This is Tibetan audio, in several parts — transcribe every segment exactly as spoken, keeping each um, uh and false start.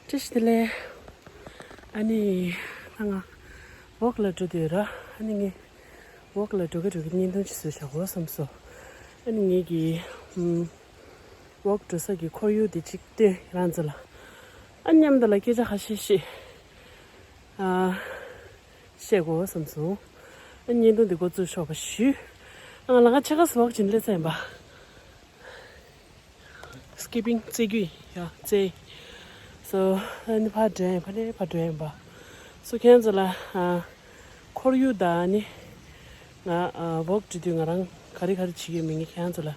བཀྲ་ཤིས་བདེ་ལེགས། ཨ་ནི། ད་ང་ཝོག་ལ་འགྲོ་འདོད་ར། ཨ་ནི་ངས་ཝོག་ལ་འགྲོ་གི་འགྲོ་གི་བརྙན་ཐུང་ཅིག་བཟོས་བཞག་གོ་བསམ་སོང་། ཨ་ནི་ངས་ཀྱི་ཨམ། ཝོག་འགྲོ་ས་གི་ཁོར་ཡུག་དེ་ཅིག་སྟོན་རང་ཚོ་ལ། ཨ་མཉམ་དུ་ལ་སྐད་ཆ་ཁ་ཤས་ཤིག་ཨ། བཤད་དགོས་བསམ་སོང་། ཨ་བརྙན་ཐུང་འདི་འགོ་བཙུགས་ཆོག་པ་ཞུ། ཨ་ང་ལ་ང་ཕྱེད་ཀ་ཟ་ཝོག་བྱེད་སླེབས་ཚར་ཡིན་པ། སི་ཀི་པིང་རྩེ་རྒྱུ་ཡིན་ཡ་རྩེ། སོ་ཨ་ནི་ཕར་འགྲོ་ཡིན་ཕར་ནི་ཕར་འགྲོ་ཡིན་པ། སོ་ཁྱེད་ཚོ་ལ་ཨ། ཁོར་ཡུག་དང་ཨ་ནི། ང་ཨ་ཝོག་འགྲོ་དུས་ང་རང་ག་རེ་ག་རེ་བྱེད་ཀྱི་ཡོད་མེད་ངས་ཁྱེད་ཚོ་ལ་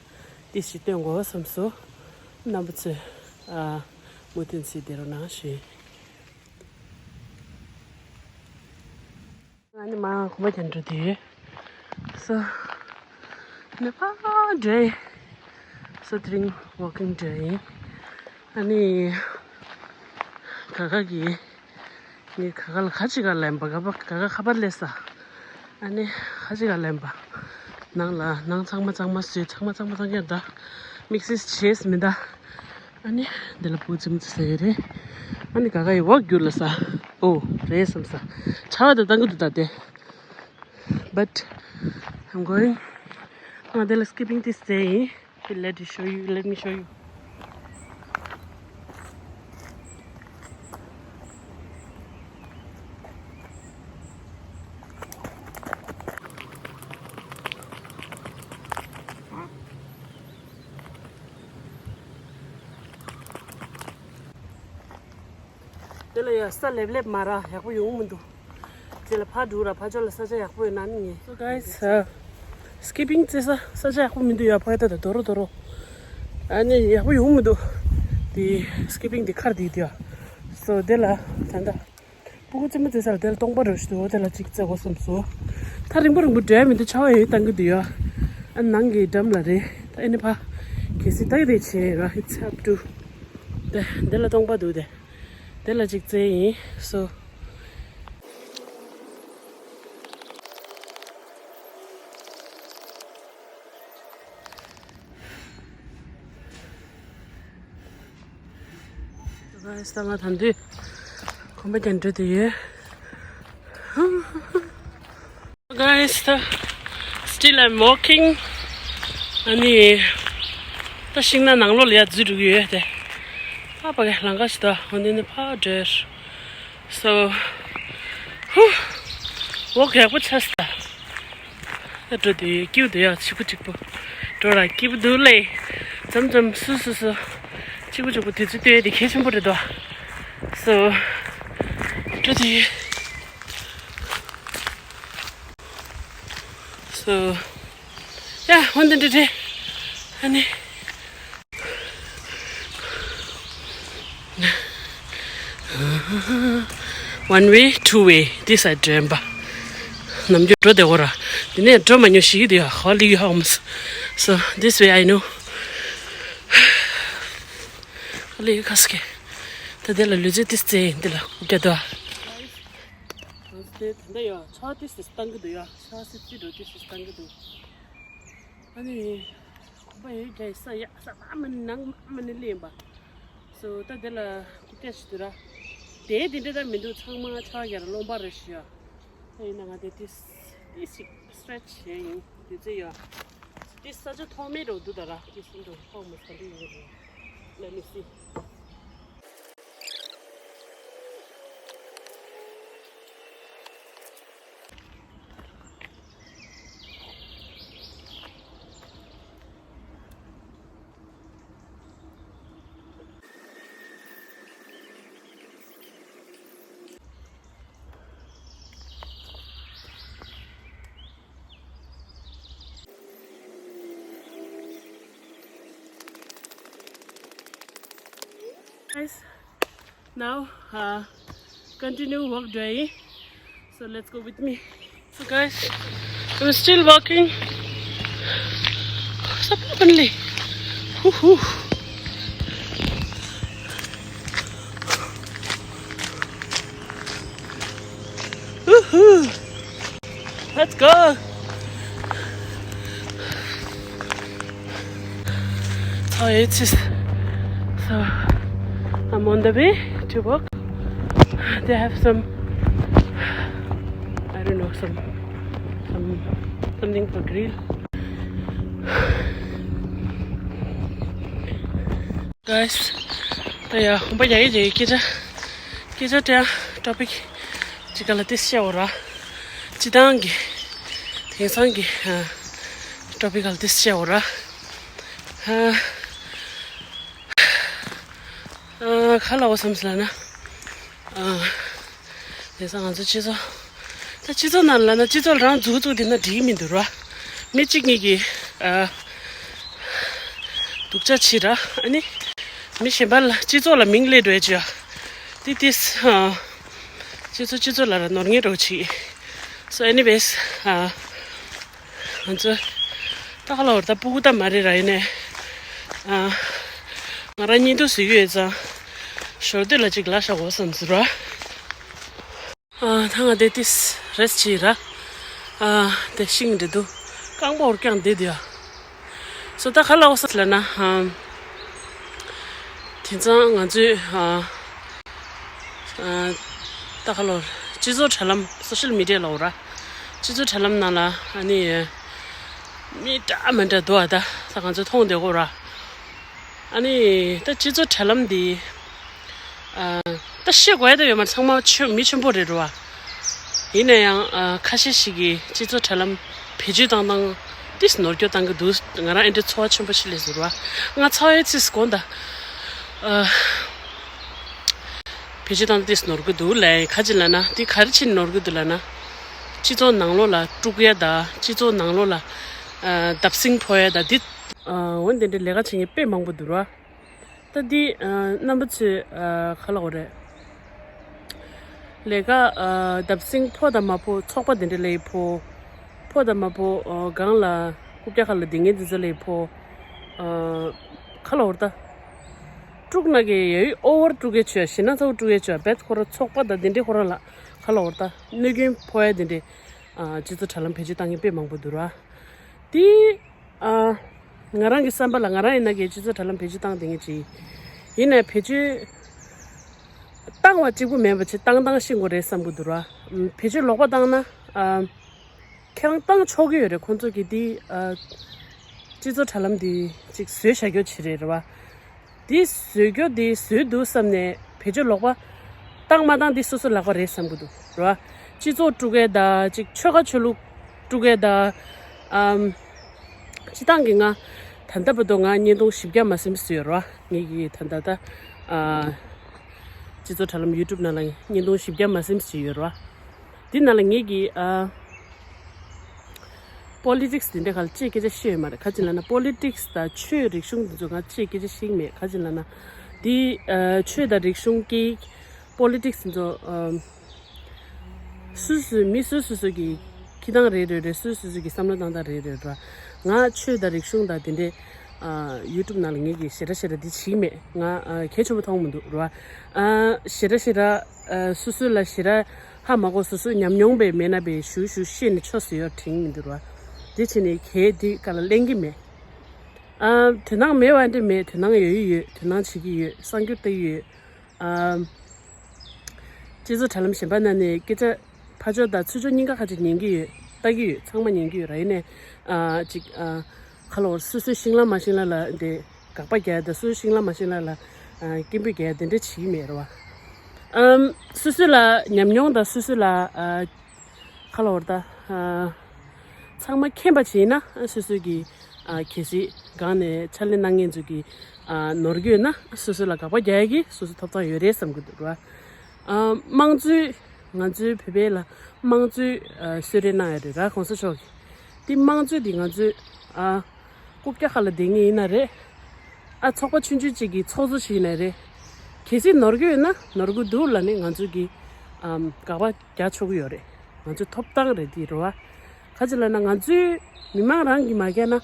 ཏིས་ཞིག་སྟོན་དགོས་བསམ་སོང་། རྣམ་པ་ཚོས་ཨ། མུ་མཐུད་བྱས་བསྡད་རོགས་གནང་ཞུ། ང་ནི་མ་གོམ་པ་རྒྱག་འགྲོ་དུས། སོ། ནི་ཕ་འདྲེ། སོ་དེ་རིང་ཝོག་གིང་འདྲེ་ཡིན། ཨ་ནི། ག་ག་གི་ངས་ག་ག་ལ་ག་ཅི་ག་ལེན་པ་ག་པ་ག་ག་ཁ་པར་ལས་ས། ཨ་ནི་ཁ་ཅི་ག་ལེན་པ། ནང་ལ་ནང་ཚང་མ་ཚང་མ་བཟོས་ཚང་མ་ཚང་མ་ཚང་མ་ད་དམིགས་བསལ་བྱས་མི་འདའ། ཨ་ནི་འདི་ལ་བུ་ཙི་མོ་ཙི་ཟེར་རེད། ཨ་ནི་ག་ག་ཡི་བག་རྒྱུ་ལ་ས། ཨོ་རེད་བསམ་ས། ཆ་བ་དང་བཏང་གི་འདུག་ད་དེ། But I'm going. ང་འདི་ལ་སི་ཀི་པིང་ཏིས་ཟེར་ཡིན། Let me show you, let me show you. དེ་ལ་ཡ་ས་ལེབ་ལེབ་མ་ར་ཡག་པོ་ཡོང་མི་འདུག་དེ་ལ་ཕར་འགྲོ་ར་ཕར་ཕྱོགས་ལ་ས་ཆ་ཡག་པོ་ཡོད་ན་ནི་ངས། So guys, uh, སི་ཀི་པིང་རྩེ་ས་ས་ཆ་ཡག་པོ་མི་འདུག་ཡ། ཕ་ཡ་ད་ད་དོ་རོ་དོ་རོ། ཨ་ནི་ཡག་པོ་ཡོང་མི་འདུག་དེ་སི་ཀི་པིང་དེ་ཁར་དེ་དེ་ཡ། So དེ་ལ་ད་ད་སྤུ་གུ་རྩེད་མོ་རྩེ་ས་ལ་དེ་ལ་སྟོང་པ་རོ་ཞིག་འདུག་དེ་ལ་གཅིག་རྩེ་དགོས་བསམ་སོང་། ད་རིང་པོ་རིང་པོ་འགྲོ་ཡ་མི་འདུག་ཆར་པ་ཡོད་བཏང་གི་འདུག་ཡ། ཨ་ནང་གི་འགྲམ་ལ་རེད། ད་ཨ་ནི་ཕ་གལ་སྲིད་ད་གི་དེ་བྱས་ར་it's up to དེ་དེ་ལ་སྟོང་པ་འདུག་དེ། དེ་ལ་གཅིག་རྩེ་ཡིན། So guys, ད་ང་ད་འདུས་གོམ་པ་རྒྱག་འགྲོ་དུ་ཡོད། Guys, ད་still I'm walking. ཨ་ནི་ད་ཤིང་ནགས་ནང་ལོགས་ལ་ཡར་འཛུལ་འགྲོ་གི་ཡོད་དེ། ཨ་ཕ་གི་ལམ་ཁ་ཞིག་ད་འོ་འདི་ནི་ཕར་འགྲོ། So ཧུ། ཝོག་ཡག་པོ་ཆགས་སོང་ད། ཨ་འགྲོ་དུས་སྐྱིད་པོ་འདུག་ཡ། གཅིག་པུ་གཅིག་པུ་འགྲོ་ར་སྐྱིད་པོ་འདུག་ལེ། མཚམས་མཚམས་སུ་སུ་སུ་གཅིག་པུ་གཅིག་པུ་དུས་ཚོད་སྟོན་ཡ་དེ་གལ་ཆེན་པོ་རེད་དོ། So འགྲོ་དུས། So yeah, འོ་འདི་འདྲ་རེད། ཨ་ནི། One way, two way, this side འདྲེན་པ། ནམ་རྒྱུན་འགྲོ་བདེ་བོ་ར། འདི་ནས་འགྲོ་མ་མྱོང་ཞིག་གི་དེ་ཡ། How do you homes? So this way I know. ཧ་ལས་ཁ་སྐད། ད་དེ་ལ་ལུས་རྩལ་ཏིས་རྩེ་འདི་ལ་རྒྱ་དོ། དེ་ད་ལྟ་ཡ་ཆ་ཏིས་ཏིས་བཏང་གི་འདུག་ཡ། ཆ་སི་ཙི་འགྲོ་ཏིས་ཏིས་བཏང་གི་འདུག་ཨ་ནི། ཁོ་པ་ཡོད་རྒྱ་ཡི་ས་ཡ་ས་མ་ནི་ནང་མ་ནི་ལེན་པ། སོ་ད་དེ་ལ་ཀུ་ཀྱ་ཞིག་འདུག་ར། དེ་དེ་འདྲ་ད་མི་འདུག་ཚང་མ་ཆ་ཡར་སློང་པ་རེ་ཞུ་ཡ། ད་ཡིན་ན་ང་དེ་ཏིས་ཏིས་ཞིག་སི་ཊེ་ཆི་བྱས་ཡིན་དུས་ཚོད་ཡ། ཏིས་ས་ཆ་ཐོག་མེད་འགྲོ་འདུག་ད་ར་ཏིས་འགྲོ་ཐོག་མ་ས་འདི་ཡིན་རེད། Let me see. Guys, now uh, continue walk dry. So let's go with me. So guys, I'm still walking. Woohoo! Woohoo! Let's go! So it's just, so I'm on the way to work. They have some, I don't know, some, some, something for grill. Guys, ད་ཡ་ཧོང་པ་ཡ་ཡི་རེད། སྐད་ཆ་སྐད་ཆ་དེ་ཊོ་པིག་ཅིག་ག་ལ་དེ་བཤད་འོ་ར། སྤྱི་བཏང་གི་དེང་སང་གི་ཊོ་པིག་ག་ལ་དེ་བཤད་འོ་ར། ཨ་ཨ་ག་ལ་འོ་བསམ་སོང་ལབ་ན། ཨ། དེང་སང་ང་ཚོ་སྤྱི་ཚོགས། ད་སྤྱི་ཚོགས་ནང་ལ་ན་སྤྱི་ཚོགས་རང་འཛུགས་འཛུགས་དེ་ན་འགྲིག་མི་འདུག་ར། མི་གཅིག་གཉིས་ཀྱིས་ཨ། སྡུག་ཅག་བྱེད་ར། ཨ་ནི། མི་གཞན་པ་ལ་སྤྱི་ཚོགས་ལ་མིང་སླེབས་འགྲོ་ཡ་ཅིག་ཡ། དེ་དེས་ཨ། སྤྱི་ཚོགས་སྤྱི་ཚོགས་ལ་ར་ནོར་ངེས་འགྲོ་ཆེ། So anyways ཨ། ང་ཚོ་ད་ག་ལ་བར་ད་སྤུ་གུ་ད་མ་རེད་ར། ཡིན་ནས་ཨ། ང་རང་གཉིད་དུ་ཟི་ཡོད་ཙང་ཞོར་དུས་ལ་ཅིག་ལ་ཤ་འོ་བསམ་ཟེར་ར། ཨ་ད་ང་དེ་ཏིས་རེས་བྱེད་ར། ཨ་དེ་ཤིང་འདྲེ་འདུག་རྐང་པ་འོར་ཀྱང་བསྡད་དུ་ཡ། སོ་ད་ག་ལ་འོ་ས་ལ་ན་ཨ། དེང་སང་ང་ཚོའི་ཨ། ཨ་ད་ག་ལ་སྤྱི་ཚོགས་དྲ་ལམ་སོ་ཤལ་མི་ཌི་ཡ་ལ་འོ་ར། སྤྱི་ཚོགས་དྲ་ལམ་ནང་ལ་ཨ་ནི་མི་འདྲ་མི་འདྲ་འདུག་ཨ། ད་ད་ང་ཚོ་མཐོང་བསྡད་གོ་ར། ཨ་ནི་ད་སྤྱི་ཚོགས་དྲ་ལམ་འདི། ཨ་ད་བཤད་དགོས་ཡ་ད་ཡོད་མ་རེད། ཚང་མ་ཆོས་མི་ཆེན་པོ་རེད་རོ། ཡིན་ན་ཡང་ཨ་ཁ་ཤས་ཤིག་གིས་སྤྱི་ཚོགས་དྲ་ལམ་བེད་སྤྱོད་བཏང་སྟངས་ཏིས་ནོར་སྐྱོན་བཏང་གི་འདུག་ང་རང་ཨེ་འདྲའི་ཚོར་བ་ཆེན་པོ་ཞིག་སླེབས་སོང་རོ། ང་ཚ་བའི་ཚིས་དགོངས་དག་ཨ་བེད་སྤྱོད་བཏང་སྟངས་ཏིས་ནོར་གི་འདུག་ལབ་ཡིན། ག་ཅི་ལབ་ན་འདི་ག་རེ་བྱས་ནོར་གི་འདུག་ལབ་ན། སྤྱི་ཚོགས་ནང་ལོགས་ལ་དཀྲུག་ཡ་ད་སྤྱི་ཚོགས་ནང་ལོགས་ལ་ཨ་བརྡབ་གསིག་ཕོག་ཡ་ད་འདི། ཨ་འོན་ཏེ་འདྲའི་ལས་ཀ་བྱེད་མཁན་དཔེ་མང་པོ་འདུག་རོ། ད་འདི་ཨ་རྣམ་པ་ཚོས་ཨ་ག་ལ་འོ་རེད། ལས་ཀ་ཨ་བརྡབ་གསིག་ཕོག་དང་མ་ཕོག་ཚོགས་པ་འདི་འདྲ་ལ་ཡི་ཕོག་ཕོག་དང་མ་ཕོག་ཨ་སྒང་ལ་རྐུབ་བཀྱག་ཁ་ལ་སྡིངས་མཁན་འདི་ཚོ་ལ་ཡི་ཕོག་ཨ་ག་ལ་འོ་རེད་ད། དཀྲུག་ན་གི་ཡ་ཡི་ཨོ་ཝར་དཀྲུག་གི་ཆོས་ཞེ་ན་ཚ་བོ་དཀྲུག་གི་ཆོས་བེད་ཁོ་ར་ཚོགས་པ་དང་འདི་འདྲའི་ཁོ་ར་ལ་ག་ལ་འོ་རེད་ད། གནོད་སྐྱོན་ཕོག་ཡ་འདི་འདྲའི་ཨ་སྤྱི་ཚོགས་དྲ་ལམ་བེད་སྤྱོད་བཏང་མཁན་དཔེ་མང་པོ་འདུག་ར། དེ། ཨ། ང་རང་གི་བསམ་པ་ལ་ང་རང་ཡིན་ན་གི་སྤྱི་ཚོགས་དྲ་ལམ་བེད་སྤྱོད་བཏང་བསྡད་མཁན་ཅིག་ཡིན་ནའི་བེད་སྤྱོད་བཏང་བ་གཅིག་པུ་མིན་པ་ཅིག་བཏང་སྟངས་ཤེས་དགོས་རེད་བསམ་གི་འདུག་ར། བེད་སྤྱོད་ལོག་པ་བཏང་ན་ཨ། ཁྱེད་རང་བཏང་ཆོག་གི་ཡོད་རེད། ཁོང་ཚོ་གི་དེ་ཨ། སྤྱི་ཚོགས་དྲ་ལམ་དེ་ཅིག་བཟོས་བཞག་རྒྱུ་ཅིག་རེད་རེད་བ། དེ་བཟོས་རྒྱུ་དེ་བཟོས་འདུག་བསམ་ནས་བེད་སྤྱོད་ལོག་པ་བཏང་མ་བཏང་དེ་སོ་སོ་ལག་པ་རེད་བསམ་གི་འདུག་རེད་བ། སྤྱི་ཚོགས་དཀྲུག་མཁན་དང་ཅིག་ཆོལ་ཁ་ཆོས་ལུགས་དཀྲུག་མཁན་དང་ཨམ། སྤྱི་བཏང་གི་ང་ད་ལྟ་བར་དུ་ང་བརྙན་ཐུང་བཞི་བརྒྱ་མ་ཟིན་ཟིན་ཡོད་རེད་བ། ངེད་ཀྱི་ད་ལྟ་ད་ཨ། སྤྱི་ཚོགས་དྲ་ལམ་ཡུ་ཊུབ་ནང་ལ་བརྙན་ཐུང་བཞི་བརྒྱ་མ་ཟིན་ཟིན་ཡོད་རེད་བ། འདི་ནང་ལ་ངེད་ཀྱི་ཨ། པོ་ལི་ཊིག་སི་དེ་འདྲ་ག་ལ་ཅིག་སྐད་ཆ་བཤད་ཡོད་མ་རེད། ག་ཅི་ལབ་ན་པོ་ལི་ཊིག་སི་དང་ཆོས་རིག་གཞུང་འདི་ཚོ་ང་ཅིག་སྐད་ཆ་བཤད་ཀྱི་མེད། ག་ཅི་ལབ་ན་འདི་ཨ་ཆོས་དང་རིག་གཞུང་གི་པོ་ལི་ཊིག་སི་འདི་ཚོ་ཨ་སུ་སུ་མི་སུ་སུ་སུ་གི་ཁྱི་སྟངས་རེ་རེ་རེད། སུ་སུ་སུ་གི་བསམ་བློ་བཏང་སྟངས་རེ་རེ་རེད། ང་ཆོས་དང་རིག་གཞུང་དང་དེ་འདྲའི་ཨ་ཡུ་ཊུབ་ནང་ལ་ངེད་ཀྱི་ཞེ་དྲག་ཞེ་དྲག་འདི་བྱེད་ཀྱི་མེད། ང་ཨ་གལ་ཆེན་པོ་མཐོང་མི་འདུག་རེད་བ། ཨ་ཞེ་དྲག་ཞེ་དྲག་ཨ་སུ་སུ་ལ་ཞེ་དྲག་ཧ་མ་གོ་སོ་སོའི་ཉམས་མྱོང་པས་མེད་ན་པས་ཞུ་ཞུ་བཤད་ནས་ཆོག་ཟེར་ཡོད་དྲན་མི་འདུག་ར། དེ་བྱས་ནས་གལ་དེ་ག་ལ་གླེང་གི་མེད། ཨ་དོ་སྣང་མེད་པ་འདྲ་མེད། དོ་སྣང་ཡོད་ཡོད། དོ་སྣང་བྱེད་ཀྱི་ཡོད། གསར་འགྱུར་ལྟ་གི་ཡོད། ཨ་སྤྱི་ཚོགས་དྲ་ལམ་གཞན་པ་ནང་ནས་སྐད་ཆ་ཕར་ཕྱོགས་དང་ཚུར་ཕྱོགས་གཉིས་ཀ་ཁ་ཅིག་ཉན་གྱི་ཡོད། ལྟ་གི་ཡོད། ཚང་མ་ཉན་གྱི་ཡོད་ར། ཡིན་ནས་ཨ་ཅིག་ཨ་ཁ་ལོ་སོ་སོའི་ཤིང་ལ་མ་ཤིང་ལ་ལ་འདི་དགག་པ་རྒྱག་ཡ་དང་སོ་སོའི་ཤིང་ལ་མ་ཤིང་ལ་ལ་ཨ་སྐད་འབོད་རྒྱག་ཡ་དེ་འདྲ་བྱེད་ཀྱི་མེད་ར་བ། ཨམ་སོ་སོ་ལ་ཉམས་མྱོང་དང་སོ་སོ་ལ་ཨ་ཁ་ལོ་བར་ད་ཨ་ཚང་མ་མཁྱེན་པ་བྱས་ན་སོ་སོ་གི་ཨ་གལ་སྲིད་སྒང་ནས་ཕྱག་ལས་གནང་མཁན་ཚོ་གི་ཨ་ནོར་འཁྲུལ་ཡོད་ན་སོ་སོ་ལ་དགག་པ་རྒྱག་ཡ་གི་སོ་སོ་ཐོབ་ཐང་ཡོད་རེད་བསམ་གི་འདུག་ར། ཨ་དམངས་གཙོའི་ང་ཚོའི་བོད་པའི་ལ་དམངས་གཙོའི་ཨ་གསོལ་རས་གནང་ཡ་རེད་ར། གོང་ས་མཆོག་གིས་དེ་དམངས་གཙོ་དེ་ང་ཚོའི་ཨ་རྐུབ་བཀྱག་ཁ་ལ་བསྡད་མཁན་ཡིན་ན་རེད། ཨ་ཚོགས་པ་ཆུང་ཆུང་གཅིག་གི་ཚོགས་གཙོ་ཞིག་ཡིན་ན་རེད། གལ་སྲིད་ནོར་འཁྲུལ་ཡོད་ན་ནོར་འཁྲུལ་འདུག་ལབ་ནས་ང་ཚོ་གི་ཨམ་དགག་པ་རྒྱག་ཆོག་གི་ཡོད་རེད། ང་ཚོའི་ཐོབ་ཐང་རེད་དེ་རེད་བ། ག་ཅི་ལབ་ན་ང་ཚོའི་མི་མང་རང་གིས་མ་རྒྱག་ན་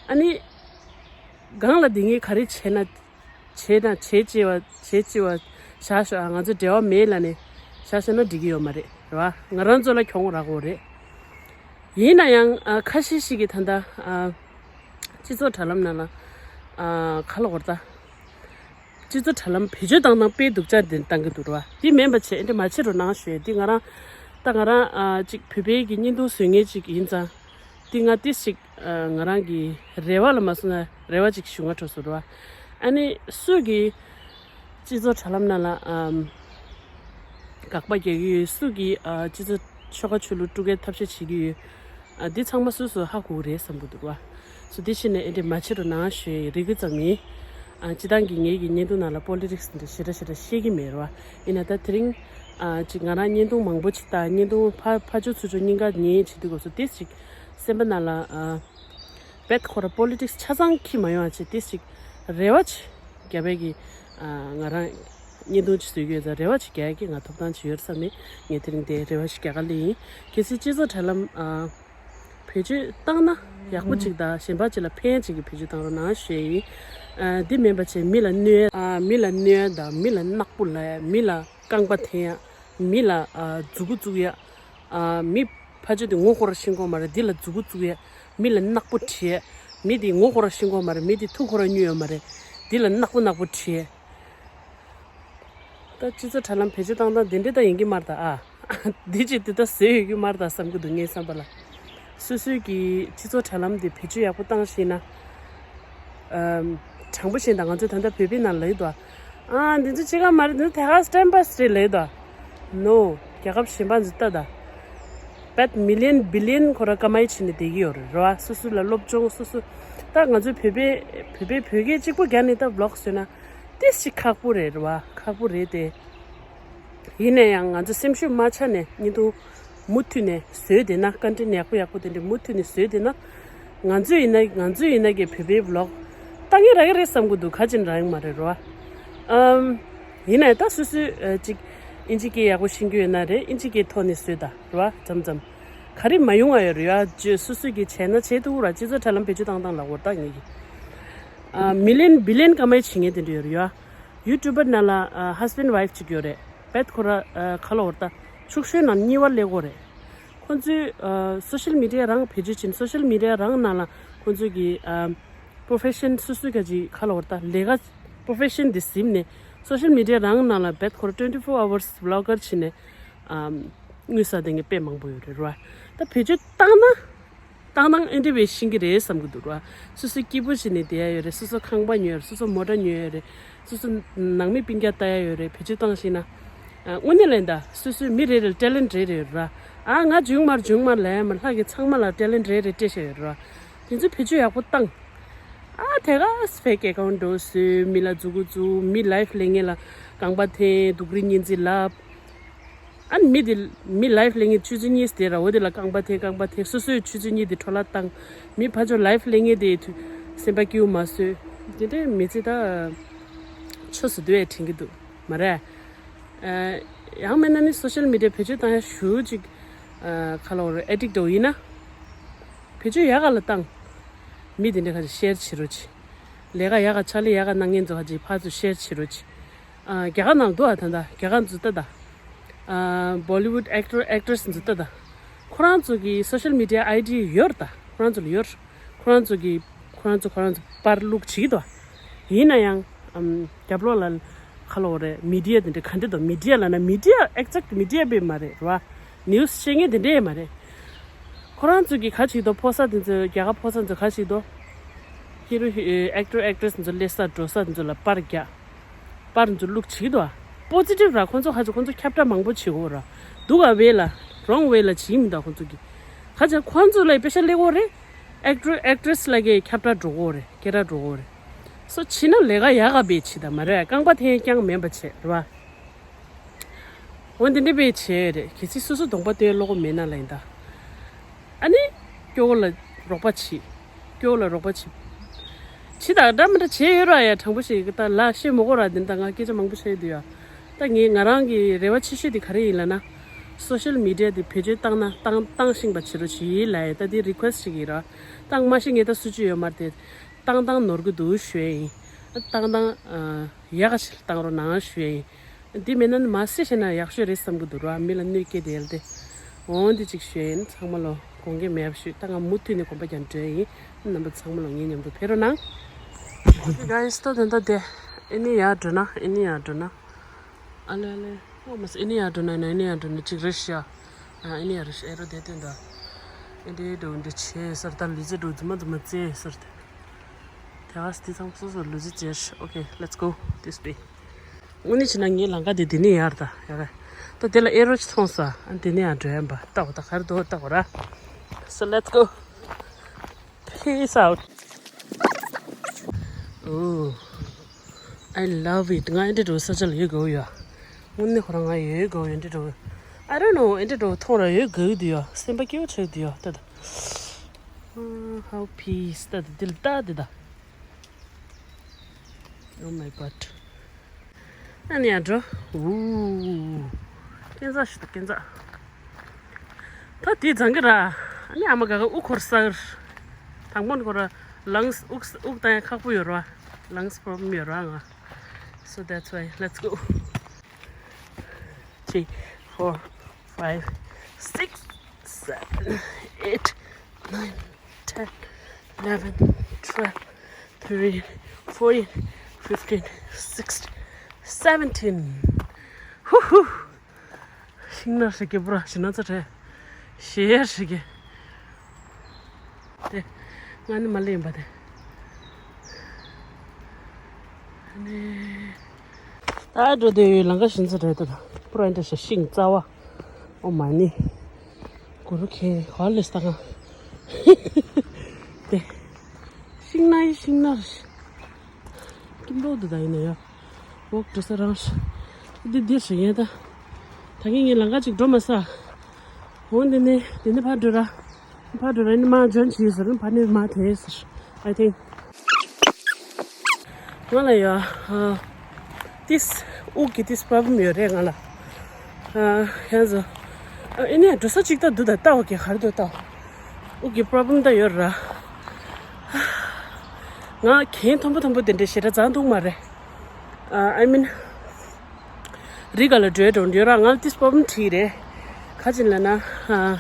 ཨ་ནི་སྒང་ལ་བསྡད་མཁན་ག་རེ་བྱས་ན། བྱས་དང་བྱེད་ཅེས་པ་བྱེད་ཅེས་པ་བཞག་ཤོག་ཨ་ང་ཚོ་འབྲེལ་བ་མེད་ལབ་ནས་བཞག་ཤོག་ན་འགྲིག་གི་ཡོད་མ་རེད་རེད་བ། ང་རང་ཚོ་ལ་གྱོང་རག་གོ་རེད། ཡིན་ན་ཡང་ཨ་ཁ་ཤས་ཤིག་གིས་ད་ལྟ་ཨ་སྤྱི་ཚོགས་དྲ་ལམ་ནང་ལ་ཨ་ག་ལབ་དགོས་རེད་ད། སྤྱི་ཚོགས་དྲ་ལམ་བེད་སྤྱོད་བཏང་སྟངས་དཔེ་སྡུག་ཅག་འདི་བཏང་གི་འདུག་ར། འདི་མིན་པ་བྱས་འདི་མ་བྱེད་རོགས་གནང་ཞུ་ཡས། འདི་ང་རང་ད་ང་རང་ཨ་ཅིག་བོད་པའི་གི་བརྙན་ཐུང་བཟོ་མཁན་ཅིག་ཡིན་ཙང་། འདི་ང་ཏིས་ཅིག་ཨ་ང་རང་གི་རེ་བ་ལ་མ་སོང་ན་རེ་བ་ཅིག་ཞུ་ང་འཕྲོ་སོ་ར། ཨ་ནི་སུ་གི་སྤྱི་ཚོགས་དྲ་ལམ་ནང་ལ་ཨམ་དགག་པ་རྒྱག་གི་ཡོད། སུ་གི་ཨ་སྤྱི་ཚོགས་ཆོལ་ཁ་ཆོས་ལུགས་དཀྲུག་མཁན་ཐབས་ཤེས་བྱེད་ཀྱི་ཡོད། ཨ་འདི་ཚང་མ་སོ་སོ་ཧ་གོ་གི་རེད་བསམ་གི་འདུག་བ། སོ་འདི་ཕྱིན་ནས་ཨེ་འདྲས་མ་བྱེད་རོགས་གནང་ཞུ་ཡི་རེ་སྐུལ་ཙམ་ཡིན། ཨ་སྤྱི་བཏང་གི་ངེད་ཀྱི་བརྙན་ཐུང་ནང་ལ་པོ་ལི་ཊིག་སི་འདི་འདྲ་ཞེ་དྲག་ཞེ་དྲག་བཤད་ཀྱི་མེད་རེད་བ། ཡིན་ན་ད་དེ་རིང་ཨ་ཅིག་ང་རང་བརྙན་ཐུང་མང་པོ་ཅིག་ལྟ། བརྙན་ཐུང་ཕ་ཕ་ཇོ་ཚུ་ཇོ་གཉིས་ཀ་ཉན་བྱེད་དུས་སྐབས་སུ་ཏིས་ཅིག་སེམས་པ་ནང་ལ་ཨ་བེད་ཁོ་ར་པོ་ལི་ཊིག་སི་ཆ་ཚང་ཁྱི་མ་ཡོང་བ་བྱེད་ཏིས་ཅིག་རེ་བ་ཅིག་རྒྱ་བལ་གྱི་ཨ་ང་རང་བརྙན་ཐུང་ཅིག་བཟོས་ཀྱི་ཡོད་ཙང་རེ་བ་ཅིག་རྒྱག་གི་ང་ཐོབ་ཐང་ཅིག་ཡོད་བསམ་ནས་ངས་དེ་རིང་དེ་རེ་བ་ཞིག་རྒྱག་ག་སླེབས་ཡིན། གལ་སྲིད་སྤྱི་ཚོགས་དྲ་ལམ་ཨ་བེད་སྤྱོད་བཏང་ན་ཡག་པོ་ཅིག་དང་གཞན་པ་ཅིག་ལ་ཕན་ཅིག་གི་བེད་སྤྱོད་བཏང་རོགས་གནང་ཞུ་ཡི་ཡིན། ཨ་འདི་མིན་པ་བྱས་མི་ལ་གནོད་ཨ་མི་ལ་གནོད་དང་མི་ལ་ནག་པོ་ལབ་ཡ། མི་ལ་རྐང་པ་འཐེན་ཡ། མི་ལ་ཨ་མཛུ་གུ་བཙུགས་ཡ། ཨ་མི་ཕ་ཆོས་དེ་ངོ་ཧོ་ར་ཤེས་ཀྱི་ཡོད་མ་རེད། འདི་ལ་མཛུ་གུ་བཙུགས་ཡ། མི་ལ་ནག་པོ་བྲིས་ཡ། མི་དེ་ངོ་ཧོ་ར་ཤེས་ཀྱི་ཡོད་མ་རེད། མི་དེ་ཐུགས་ཁོ་ར་མྱོས་ཡོད་མ་རེད། འདི་ལ་ནག་པོ་ནག་པོ་བྲིས་ཡ། ད་སྤྱི་ཚོགས་དྲ་ལམ་བེད་སྤྱོད་བཏང་སྟངས་དེ་འདྲ་ད་ཡིན་གྱི་མ་རེད་ད། ཨ་འདི་ཅིག་དེ་ད་བཟོས་ཡོད་ཀྱི་མ་རེད་ད་བསམ་གྱི་འདུག་ངའི་བསམ་པ་ལ། སོ་སོའི་གི་སྤྱི་ཚོགས་དྲ་ལམ་དེ་བེད་སྤྱོད་ཡག་པོ་བཏང་ཤེས་ན། ཨམ་དྲང་པོ་བཤད་ན་ད་ང་ཚོས་ད་ལྟ་བོད་པའི་ནང་ལབ་ཡོད་དོ། ཨ་འདི་ཚོ་ཅི་ག་མ་རེད། འདི་ཚོ་ཐད་ཀར་སི་ཊེམ་པ་སི་རེད་ལབ་ཡོད་དོ། ནོ། རྒྱལ་ཁབ་གཞན་པ་ཚོ་ལྟ་ད། བེད་མི་ལི་ཡན་བི་ལི་ཡན་ཁོ་ར་ཀ་མའི་བྱས་ནས་བསྡད་ཀྱི་ཡོད་རེད་ར། སོ་སོ་ལ་སློབ་སྦྱོང་སོ་སོ། ད་ང་ཚོའི་བོད་པའི་བོད་པའི་བོད་སྐད་གཅིག་པུ་རྒྱག་ནས་ད་བི་ལོག་བཟོས་ན། ཏིས་ཅིག་ཁག་པོ་རེད་ར་བ། ཁག་པོ་རེད་དེ། ཡིན་ན་ཡང་ང་ཚོ་སེམས་ཤུགས་མ་ཆག་ནས་བརྙན་ཐུང་མུ་མཐུད་ནས་བཟོས་བསྡད་ན། ཀོན་ཊེན་ཊི་ཡག་པོ་ཡག་པོ་དེ་འདྲ་མུ་མཐུད་ནས་བཟོས་བསྡད་ན། ང་ཚོ་ཡིན་ན་ང་ཚོ་ཡིན་ན་གི་བོད་པའི་བི་ལོག་ལྟ་མཁན་རག་གི་རེད་བསམ་གི་འདུག་ག་ཅིག་རག་གི་མ་རེད་ར་བ། ཨམ། ཡིན་ན་ཡང་ད་སོ་སོའི་ཨ་ཅིག་ཨིན་ཇི་སྐད་ཡག་པོ་ཤེས་ཀྱི་ཡོད་ན་རེད། ཨིན་ཇི་སྐད་ཐོག་ནས་བཟོས་ད་ར་བ། མཚམས་མཚམས་ག་རེ་མ་ཡོང་བ་ཡོད་རེད་ཡ། སོ་སོ་གི་བྱས་ན་བྱེད་ཐུབ་ར། སྤྱི་ཚོགས་དྲ་ལམ་བེད་སྤྱོད་བཏང་སྟངས་ལ་འོར་ད་ངེད་ཀྱི་ཨ་མི་ལི་ཡན་བི་ལི་ཡན་ཀ་མའི་བྱེད་མཁན་དེ་འདྲ་ཡོད་རེད་ཡ། ཡུ་ཊུབ་པར་ནང་ལ་ཨ་ཧས་བྷེན་ཌི་ཝའིཕ་ཅིག་ཡོད་རེད། བེད་ཁོ་ར་ཨ་ག་ལ་འོར་ད་ཕྱུག་ཤོས་ནང་གཉིས་པ་སླེབས་ཀྱི་ཡོད་རེད། ཁོ་ཚོས་ཨ་སོ་ཤལ་མི་ཌི་ཡ་རང་བེད་སྤྱོད་བྱེད། སོ་ཤལ་མི་ཌི་ཡ་རང་ནང་ལ་ཁོ་ཚོས་ཀྱི་ཨ་པོ་རོ་ཕེ་ཤན་སོ་སོའི་ག་ཅིག་ག་ལ་འོར་ད་ལས་ཀ་པོ་རོ་ཕེ་ཤན་དེ་ཟིན་ནས་སོ་ཤལ་མི་ཌི་ཡ་རང་ནང་ལ་བེད་ཁོ་ར་ཊུ་ཝེན་ཊི་ཕོར་ཨ་ཝར་སི་བི་ལོག་གར་བྱས་ནས་ཨ་དངུལ་ཟ་བསྡད་མཁན་དཔེ་མང་པོ་ཡོད་རེད་ར། ད་བེད་སྤྱོད་བཏང་ན། བཏང་སྟངས་ཨེ་འདྲ་བའི་ཤེས་ཀྱི་རེད་བསམ་གྱི་འདུག་ར། སོ་སོ་སྐྱིད་པོ་བྱས་ནས་བསྡད་ཡ་ཡོད་རེད། སོ་སོ་ཁང་པ་ཉོས་ཡ་རེད། སོ་སོ་མོ་ཊ་ཉོས་ཡ་རེད། སོ་སོ་ནང་མི་སྤུན་ཀྱག་ལྟ་ཡ་ཡོད་རེད། བེད་སྤྱོད་བཏང་ཤེས་ན། ཨ་དངོས་གནས་ལན་ད་སོ་སོའི་མི་རེ་རེ་ལ་ཊེ་ལེན་ཊི་རེ་རེ་ཡོད་ར། ཨ་ང་འཇུག་མར་འཇུག་མར་ལབ་ཡ་མ་ལྷག་གི་ཚང་མ་ལ་ཊེ་ལེན་ཊི་རེ་རེ་སྤྲད་བཞག་ཡོད་ར། དེ་ཚོ་བེད་སྤྱོད་ཡག་པོ་བཏང་། ཨ་དེ་ག་ཕེག་ཨེ་ཀའུན་ཊི་འདྲ་བཟོས། མི་ལ་མཛུ་གུ་བཙུགས། མི་ལའིཕ་ལེན་མཁན་ལ་རྐང་པ་འཐེན། སྡུག་རུས་བརྙན་འཛིན་ལབ། ཨ་ནི་མི་དེ་མི་ལའིཕ་ལེན་མཁན་ཆུ་ཚོད་གཉིས་དེ་ར་འོ་དེ་ལ་རྐང་པ་འཐེན། རྐང་པ་འཐེན། སོ་སོའི་ཆུ་ཚོད་གཉིས་དེ་འཕྲོ་བརླག་བཏང་། མི་ཕར་ཕྱོགས་ལའིཕ་ལེན་མཁན་དེ་དུ་སེམས་པ་སྐྱིད་པོ་མ་བཟོས། དེ་འདྲའི་མི་ཚེ་ད་ཆོས་སུ་སྡོད་ཡ་དྲན་གྱི་འདུག་མ་རེད། ཨ་ཡང་མིན་ན་ནི་སོ་ཤལ་མི་ཌི་ཡ་བེད་སྤྱོད་བཏང་ཡ་ཞུ་ཅིག་ཨ་ག་ལ་བར་ཨེ་ཌིག་ཊི་འདྲ་བོ་ཡིན་ན། བེད་སྤྱོད་ཡག་ག་ལ་བཏང་། མི་དེ་འདྲ་ཁ་ཅིག་ཤེར་བྱེད་རོགས་གྱིས། ལས་ཀ་ཡག་ག་ཕྱག་ལས་ཡག་ག་གནང་མཁན་ཚོ་ཁ་ཅིག་ཕར་ཚུར་ཤེར་བྱེད་རོགས་གྱིས། ཨ་རྒྱ་གར་ནང་འདུག་ཨ། ད་ལྟ་རྒྱ་གར་ཚོ་ལྟ་ད། ཨ་བོ་ལི་ཝུཌ་ཨེག་ཊར་ཨེག་ཊི་རེ་སི་ཚོ་ལྟ་ད། ཁོ་རང་ཚོ་གི་སོ་ཤལ་མི་ཌི་ཡ་ཨའི་ཌི་ཡོད་རེད་ད། ཁོ་རང་ཚོ་ལ་ཡོད་རེད། ཁོ་རང་ཚོ་གི་ཁོ་རང་ཚོ་ཁོ་རང་ཚོ་པར་བླུགས་བྱེད་ཀྱི་འདུག་ཨ། ཡིན་ན་ཡང་ཨམ་རྒྱབ་ལོགས་ལ་ག་ལ་བར་མི་ཌི་ཡ་དེ་འདྲ་ག་འདྲ་འདུག་མི་ཌི་ཡ་ལབ་ན་མི་ཌི་ཡ་ཨེག་ཛེག་མི་ཌི་ཡ་དཔེ་མ་རེད་རེད་བ། ནིའུ་སི་བཤད་མཁན་དེ་འདྲ་ཡང་མ་རེད། ཁོ་རང་ཚོ་གིས་ག་བྱེད་ཀྱི་འདུག་ཕོ་གསར་དེ་ཚོ་རྒྱ་གར་ཕོ་གསར་ཚོ་ག་བྱེད་ཀྱི་འདུག་ཧི་རོ་ཧི་ཨེག་ཊར་ཨེག་ཊི་རེ་སི་དེ་ཚོ་སླེབས་ས་འགྲོ་ས་དེ་ཚོ་ལ་པར་རྒྱག་པར་དེ་ཚོ་བླུགས་བྱེད་ཀྱི་འདུག་ཨ། པོ་ཛི་ཊིབ་ར་ཁོ་ཚོ་ག་བྱེད་ཁོ་ཚོ་ཁྱབ་བསྒྲགས་མང་པོ་བྱེད་ཀྱི་ཡོད་ར། སྡུག་ག་ཝེ་ལ་རོང་ཝེ་ལ་བྱེད་ཀྱི་མི་འདུག་ཁོ་ཚོ་གིས་ག་བྱེད་ཁོ་ཚོ་ལ་པེ་ཤ་སླེབས་ཀྱི་ཡོད་རེད། ཨེག་ཊར་ཨེག་ཊི་རེ་སི་ལ་གའི་ཁྱབ་བསྒྲགས་འགྲོ་གི་ཡོད་རེད། སྐད་གྲགས་འགྲོ་གི་ཡོད་རེད། སོ་བྱེད་ན་ལས་ཀ་ཡག་ག་བེད་བྱེད་ད་མ་རེད། རྐང་པ་འཐེན་རྐྱང་མིན་པ་བྱེད་རེད་བ། འོ་འདི་འདྲ་བེད་བྱེད་རེད། གལ་སྲིད་སོ་སོ་གདོང་པ་སྟོན་བློ་ཁོག་མེད་ན་ལ་ཡིན་ད། ཨ་ནི། སྐྱོ་བོ་ལ་རོགས་པ་བྱེད། སྐྱོ་བོ་ལ་རོགས་པ་བྱེད། བྱེད་ད་འདྲ་མི་འདྲ་བྱེད་ཡོད་ར་ཡ། དྲང་པོ་ཞིག་ད་ལ་བཤད་མི་དགོས་ར། འདི་ད་ང་སྐད་ཆ་མང་པོ་བཤད་ཡོད་དུས་ཡ། ད་ངས་ང་རང་གི་རེ་བ་ཆེ་ཤོས་དེ་ག་རེ་ཡིན་ལབ་ན། སོ་ཤལ་མི་ཌི་ཡ་དེ་བེད་སྤྱོད་བཏང་ན་བཏང་བཏང་ཤེས་པ་བྱེད་རོགས་བྱེད་ལབ་ཡ། ད་དེ་རི་ཁུ་ཨེ་སི་ཊི་ཞིག་ཡིན་ར། བཏང་མ་ཤེས་ངས་ད་སུ་ཅི་ཡོད་མ་རེད་དེ། བཏང་བཏང་ནོར་གི་འདུག་ཞུ་ཡ་ཡིན། བཏང་བཏང་ཡག་ག་ཞིག་བཏང་རོགས་གནང་ཞུ་ཡ་ཡིན། འདི་མེད་ན་མ་སེ་བྱས་ན་ཡག་ཤོས་རེད་བསམ་གི་འདུག་ར། མི་ལ་གནོད་སྐྱེལ་དེ་ཡལ་ཏེ། འོང་འདི་གཅིག་ཞུ་ཡིན། ཚང་མ་ལོ་དགོངས་འགལ་མེད་པ་ཞུ། ད་ང་མུ་མཐུད་ནས་གོམ་པ་རྒྱག་འགྲོ་ཡིན། རྣམ་པ་ཚང་མ་ལོ་ངའི་མཉམ་དུ་ཕེབས་རོགས་གནང་། Okay guys, ད་དེ་འདྲ་དེ་ ཨེ་ནི་ཡར་འགྲོ་ན། ཨེ་ནི་ཡར་འགྲོ་ན། ཨ་ལེ་ཨ་ལེ། ཨོ་མ་སི། ཨེ་ནི་ཡར་འགྲོ་ན་ན། ཨེ་ནི་ཡར་འགྲོ་ན་ཅིག་རེད་ཤག་ཨ་ཨེ་ནི་ཡར་རེད་ཤག་ཨེ་རོ་དེ་དོན་དག་ཨེ་འདྲེ་འགྲོ་འདྲེ་བྱས་ཟེར། ད་ལུས་རྩལ་འགྲོ་རྫུན་མ་རྫུན་མ་རྩེ་ཟེར་ཏེ། དེ་ག་སི་དེ་ཚང་སོ་སོ་ལུས་རྩལ་རྩེ། Okay, let's go this way. དངོས་གནས་བྱས་ན་ངའི་ལམ་ཁ་དེ་དེ་ནས་ཡར་ད་ཡ་ག་ད་དེ་ལ་ཨེ་རོ་ཅིག་མཐོང་ས། ཨ་དེ་ནས་ཡར་འགྲོ་ཡ་ཡིན་པ། ལྟ་འོ་ད་ག་རེ་འདུག་ལྟ་འོ་ར། So let's go. Peace out. Oh, I love it. ང་ཨེ་འདྲ་འགྲོ་ས་ཆ་ལ་ཡོད་དགོས་ཡ། དངོས་གནས་ཁོ་རང་ང་ཡོད་དགོས་ཡ། ཨེ་འདྲ་འགྲོ། I don't know. ཨེ་འདྲ་འགྲོ་མཐོང་ར་ཡོད་དགོས་འདུག་ཡ། སེམས་པ་སྐྱིད་པོ་ཆགས་འདུག་ཡ། ད་ད། How peace. ད་ད་འདི་ལ་ལྟ་འདི་ད། Oh my God. ཨ་ནི་ཡར་འགྲོ། ཨུ། སྐས་འཛེག་ཞིག་འདུག་སྐས་འཛེག་ད་དེ་བྱང་གི་ར། ཨ་ནི་ཨ་མ་ག་ག་དབུགས་འཁོར་ས་གི་ར། དང་པོ་ནི་ཁོ་ར་lungs དབུགས་དབུགས་བཏང་ཡ་ཁག་པོ་ཡོད་ར། Lungs problem ཡོད་ར་ང་། So that's why, let's go. Three, four, five, six, seven, eight, nine, ten, eleven, twelve, thirteen, fourteen, fifteen, sixteen, seventeen. Woohoo! ཤིང་ནགས་ཤིག་གི་པུ་ར་ཤིང་ནགས་ཚ་དྲོད་ཤེར་ཤིག་གི། དེ་ང་ནི་མ་ལེན་པ་དེ། ནི། ད་འགྲོ་དུས་ལམ་ཁ་ཤིང་ཚ་དྲོད་དེ་པུ་ར་འདྲ་ཤ་ཤིང་རྩ་བ། ཨོ་མ་ནི། གུ་རུ་ཁྱེད་ག་ལས་ལྟ་ག་དེ། ཤིང་ནགས་ཡི་ཤིང་ནགས། སྐྱིད་པོ་འདུག་ད་ཡིན་ན་ཡ། འོག་འགྲོ་ས་རང་ཤ། འདི་འདིར་ཤ་ཡིན་ད། ད་གིན་ངས་ལམ་ཁ་ཅིག་འགྲོ་མ་ས། འོ་འདི་ནས་འདི་ནས་ཕར་འགྲོ་ར། ཕར་འགྲོ་ར་ནི་མ་འཇོན་ཆི་ཟེར་ཕར་ནས་མ་དེ་ཟེར། I think ང་ལ་ཡ། ཨ། ཏིས། དབུགས་ཀྱི་ཏིས་problem ཡོད་རེད་ང་ལ། ཨ། ཡང་ཟོ། ཨ་ཨེ་ནས་འགྲོ་ས་ཅིག་ད་འདུག་ད་ལྟ་བ་གི་ག་རེ་འདུག་ད། དབུགས་ཀྱི་problem ད་ཡོད་ར། ང་གན་མཐོན་པོ་མཐོན་པོ་དེ་འདྲ་ཞེ་དྲག་འཛེགས་འདུག་མ་རེད། ཨ། I mean རི་ག་ལ་འགྲོའི་འགྲོ་འདི་ཡོད་ར། ང་ལ་ཏིས་problem ཁྲིད་རེད། ག་ཅིན་ལ་ན། ཨ།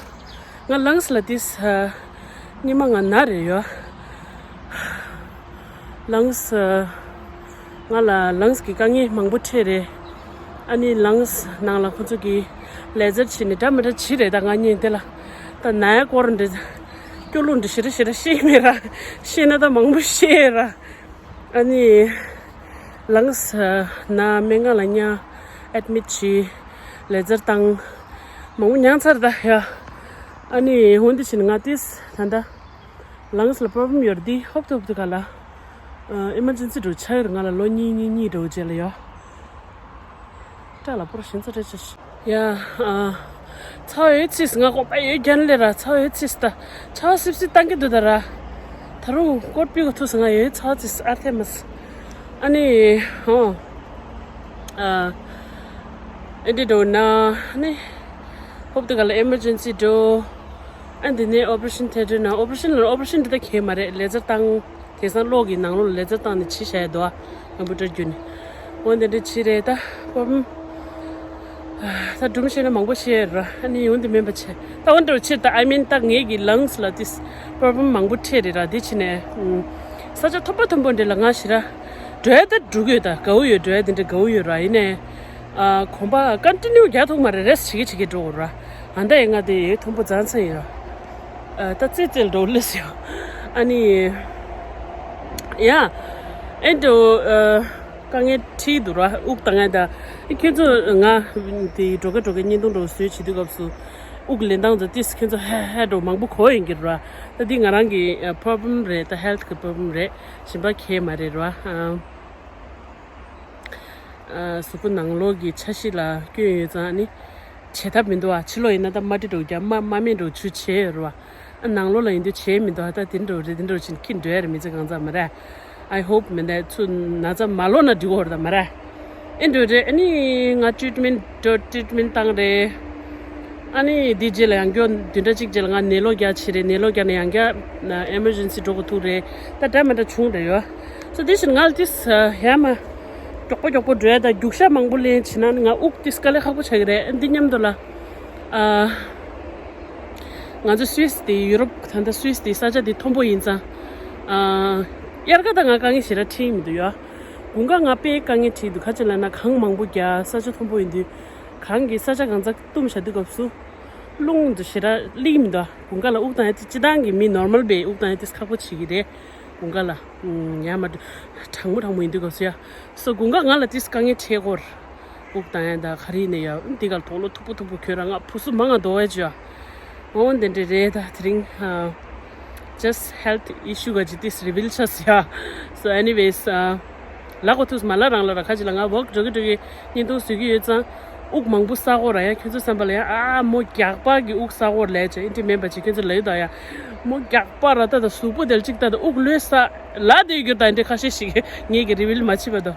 ང་lungs ལ་ཏིས། ཨ། ཉི་མ་ང་ན་རེ་ཡོད། Lungs ཨ། ང་ལ་lungs གི་དཀའ་ངལ་མང་པོ་འཕྲད་རེད། ཨ་ནི་lungs ནང་ལ་ཁོ་ཚོ་གི་ལེ་ཛར་བྱས་ནས་འདྲ་མི་འདྲ་བྱེད་རེད། ད་ང་གཉིས་དེ་ལ་ད་ན་ཡ་སྐོར་འདྲ་སྐྱོ་གླུ་འདྲ་ཞེ་དྲག་ཞེ་དྲག་ཤེས་མེད་ར། ཤེས་ན་ད་མང་པོ་ཤེས་ར། ཨ་ནི། lungs ན་སྨན་ཁང་ལ་ཉར། admit བྱས། ལེ་ཛར་བཏང་། མང་པོ་མྱངས་ཚར་ད་ཡ། ཨ་ནི་འོན་ཏེ་ཕྱིན་ང་ཏིས་ད་ལྟ་lungs ལ་problem ཡོད་རེད། འདི་ཧོབ་ཏེ་ཧོབ་ཏེ་ག་ལ། emergency འགྲོ་ཆ་ཡོད་རེད། ང་ལ་ལོ་གཉིས་གཉིས་གཉིས་འགྲོ་རྗེས་ལ་ཡ། སྐྲ་ལ་པོར་ཤིན་ཙམ་རེ་ཆེ་ཤི། ཡ། ཨ། ཚ་བ་ཡོད་ཚིས་ང་དགོངས་པ་ཡོད་རྒྱན་ལས་ར། ཚ་བ་ཡོད་ཚིས་ད། ཚ་བ་སིབ་སིབ་བཏང་གི་འདུག་ད་ར། ད་རུང་ཀོཊ་པི་གོ་ཐུག་སོང་། ང་ཡོད་ཚ་བ་ཚིས་ཨར་ཐེ་མ་སི། ཨ་ནི། ཧོ། ཨ། ཨེ་འདྲི་འགྲོ་ན་ནི། ཧོབ་ཏེ་ག་ལ་emergency འགྲོ། ཨ་འདི་ནས་operation ཐེ་འགྲོ་ན་operation ལ་operation འདི་ད་གས་མ་རེད། ལེ་ཛར་བཏང་། དེང་སང་གློག་གི་ནང་ལོགས་ལ་ལེ་ཛར་བཏང་ནས་བྱེད་བཞག་ཡ་འདུག་ཨ། ང་བུ་སྤྲོད་རྒྱུ་ནི། འོ་འདི་འདྲ་བྱེད་རེད་ད། problem ད་སྒྲུང་བཤད་ན་མང་པོ་བཤད་ར། ཨ་ནི་འོ་འདི་མིན་པ་བྱས་ད། འོ་འདྲ་བྱེད་ད། I mean ད་ངེད་ཀྱི་lungs ལ་ཏིས་problem མང་པོ་འཕྲད་རེད་ར། འདི་ཕྱི་ནས་ས་ཆ་མཐོན་པོ་མཐོན་པོ་འདྲ་ལ་ང་ཞེ་དྲག་འགྲོ་ཡ་ད་འགྲོ་གི་ཡོད། ད་དགའ་བོ་ཡོད། འགྲོ་ཡ་འདི་འདྲ་དགའ་བོ་ཡོད་ར། ཡིན་ནའི་ཨ་གོམ་པ་continue རྒྱག་ཐུབ་མ་རེད། རེས་བྱེད་ཀྱི་བྱེད་ཀྱི་འགྲོ་གི་ར། ཨ་ད་ཡ་ང་དེ་ཡོད་མཐོན་པོ་རྩ་ཚ་ཡིན་ར། ཨ་ད་ཙེ་ཙེ་ལ་འགྲོ་ལེ་སི་ཡོད། ཨ་ནི། ཡ། ཨེ་འགྲོ། ཨ། དཀའ་ངལ་འཕྲད་འདུག་ར། དབུགས་བཏང་ཡ་ད། ཁྱོད་ཚོ་ང་དེ་འགྲོ་ག་འགྲོ་ག་བརྙན་ཐུང་འདྲ་བཟོས་བྱེད་དུས་སྐབས་སུ་དབུགས་ལེན་སྟངས་ཚོ་ཏིས་ཁྱོད་ཚོ་ཧ་ཧ་འདྲ་མང་པོ་གོ་ཡིན་གྱི་ར། ད་འདི་ང་རང་གི་ཨ་problem རེད། ད་health གི་problem རེད། གཞན་པ་གས་མ་རེད་ར། ཨ། ཨ། གཟུགས་པོ་ནང་ལོགས་ཀྱི་འཆར་གཞི་ལ་སྐྱོན་ཡོད་ཙང་ནི། བྱེད་ཐབས་མི་འདུག་ཨ། ཕྱི་ལོགས་ཡིན་ན་ད་མ་འདྲི་འགྲོ་རྒྱ་མ་མ་མེད་འགྲོ་ཆུ་བྱེད་རུ་བ། ཨ་ནང་ལོགས་ལ་ཡིན་དུས་བྱེད་མི་འདུག་ཨ། ད་དེ་འགྲོ་རེད། དེ་འགྲོ་ཕྱིན་ཁྱི་འགྲོ་ཡ་རེད། མི་ཚེ་གང་ཚང་མ་རེད། I hope མི་འདའི་ཚུ་ན་ཚ་མ་ལོག་ན་འགྲིག་གོ་རེད་ད་མ་རེད། ཨེ་འགྲོ་རེད། ཨ་ནི་ང་treatment འགྲོ་treatment བཏང་རེད། ཨ་ནི་འདི་རྗེས་ལ་ཡང་བསྐྱར་བདུན་ཕྲག་གཅིག་རྗེས་ལ་ང་ནད་ལོག་རྒྱག་ཆེ་རེད། ནད་ལོག་རྒྱག་ནས་ཡང་བསྐྱར་emergency འགྲོ་དགོས་ཐུག་རེད། ད་འདྲ་མི་འདྲ་བྱུང་རེད་ཡོད། So དེ་བཞིན་ང་ལ་ཏིས་ཡ་མ། མགྱོགས་པོ་མགྱོགས་པོ་འགྲོ་ཡ་ད་རྒྱུག་ཤ་མང་པོ་ལེན་བྱེད་ན་ང་དབུགས་ཏིས་དཀའ་ལས་ཁག་པོ་ཆགས་ཀྱི་རེད། འདི་མཉམ་དུ་ལ། ཨ། ང་ཚོ་སུད་སི་དེ་ཡུ་རོབ་ད་ལྟ་སུད་སི་དེ་ས་ཆ་དེ་མཐོན་པོ་ཡིན་ཙང་། ཨ། དབྱར་ཁ་ད་ང་དཀའ་ངལ་ཞེ་དྲག་འཕྲད་མི་འདུག་ཡ། དགུན་ཁ་ང་དཔེ་དཀའ་ངལ་འཕྲད་འདུག་ག་ཅི་ལབ་ན་གངས་མང་པོ་རྒྱག་ས་ཆ་མཐོན་པོ་ཡིན་དུས། གངས་ཀྱི་ས་ཆ་གང་ཚ་བཏུམ་བཞག་དུས་སྐབས་སུ། རླུང་དུ་ཞེ་དྲག་སླེབས་ཀྱི་མི་འདུག་དགུན་ཁ་ལ་དབུགས་བཏང་ཡ་དེ་སྤྱི་བཏང་གི་མི་ནོར་མལ་པའི་དབུགས་བཏང་ཡ་དེ་ཁག་པོ་བྱེད་ཀྱི་རེད། དགུན་ཁ་ལ། ཡ་མ་གྲང་མོ་གྲང་མོ་ཡིན་དུས་སྐབས་སུ་ཡ། སོ་དགུན་ཁ་ང་ལ་དེ་དཀའ་ངལ་འཕྲད་ཀྱི་ཡོད་རེད། དབུགས་བཏང་ཡ་ད་ག་རེ་ཡིན་ན་ཡ་འདི་གར་དུག་ལོག་མཐུག་པོ་མཐུག་པོ་གྱོན་ར་ང་བུ་སུ་མང་ང་འདོགས་ཡ་ཅོ་ཡ། འོ་འདི་འདྲ་རེད་ད་དེ་རིང་ཨ། just health issue ག་ཅི་དེ་རི་བིལ་ཆགས་ཡ། so anyways ཨ། ལ་གོ་ཐུགས་མ་ལ་རང་ལ་ར་ཁ་ཅིག་ལ་ང་ཝོག་འགྲོ་གི་འགྲོ་གི་བརྙན་ཐུང་བཟོ་གི་ཡོད་ཙང་། དབུགས་མང་པོ་ས་གོ་ར་ཡ་ཁྱོད་ཚོ་བསམ་པ་ལ་ཡ་ཨ་མོ་རྒྱག་པ་གི་དབུགས་ས་གོ་ལས་ཅེ་ཨིན་དྲི་མེད་པ་ཅིག་ཁྱོད་ཚོ་ལ་ཡོད་ད་ཡ། མོ་རྒྱག་པ་ར་ད་ད་གཟུགས་པོ་དེ་ལ་ཅིག་ད་ད་དབུགས་ལོས་ས་ལ་དེ་གྱུར་ད་ཨིན་དྲི་ཁ་ཤས་ཤིག་ངེད་ཀྱི་རི་བིལ་མ་བྱེད་པ་དོ།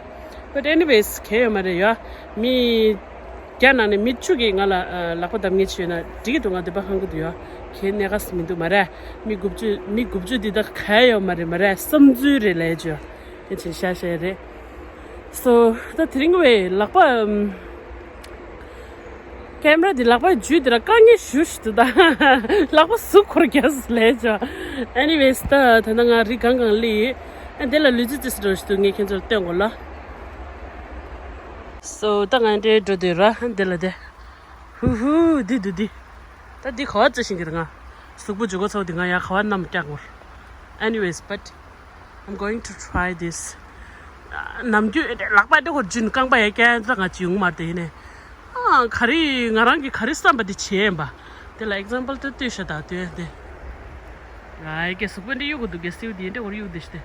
but anyways གལ་ཡོད་མ་རེད་ཡ། མི། རྒྱ་ནང་ནས་མི་བཅུ་གིས་ང་ལ་ཨ། ལག་པ་བརྡབ་མཁན་ཅིག་ཡོད་ན་འགྲིག་གི་འདུག་ང་འདོད་པ་ཁེངས་ཀྱི་འདུག་ཡ། གལ་གནད་འགག་མི་འདུག་མ་རེད། མི་དགུ་བཅུ་མི་དགུ་བཅུ་འདི་ད་གལ་ཡོད་མ་རེད་མ་རེད་བསམ་ཚུལ་རེད་ལས་ཅོ། ཨེ་ཅིག་ཤ་ཤ་རེད། སོ་ད་དེ་རིང་བའི་ལག་པ་ཨམ། ཀེམ་ར་འདི་ལག་པའི་འཇུས་འདི་ར་དཀའ་ངལ་ཞུ་ཞུ་འདུག་ད། ལག་པ་ཟུག་འཁོར་རྒྱག་ལས་ཅོ། anyways ད་ད་ནང་ང་རི་གང་གང་ལི། ཨ་འདི་ལ་ལུས་རྩལ་ཅི་སི་འགྲོ་ཞུ་འདུག་ངས་ཁྱེད་ཚོར་སྟོན་དགོས་ལ། སོ་ད་ང་འདྲེ་འགྲོ་འདོད་ར་འདི་ལ་དེ། ཧུ་ཧུ་འདི་འདུག་འདི། ད་འདི་ག་བ་རྩི་ཤིང་གི་རེད་ང་། གཟུགས་པོ་འཇུ་གོ་ཚོགས་འདི་ང་ཡ་ག་བ་ནམ་སྐྱག་མོར། anyways but I'm going to try this. ནམ་རྒྱུན་ལག་པ་འདི་ཧོར་འཇུན་རྐང་པ་ཡ་སྐྱ་ད་ང་ཅི་ཡོང་མར་དེ་ཡིན་ནས། ཨ་ག་རེ་ང་རང་གི་ག་རེ་བསམ་པ་འདི་བྱེད་ཡིན་པ། དེ་ལ་example དུ་ལྟོས་ཤ་ད་ལྟོས་དེ། ཨ་ཡ་གི་གཟུགས་པོ་འདི་གཡུག་གི་འདུག་གི་སིའུ་འདི་འདྲ་ཧོར་གཡུག་འདི་ཤི་དེ།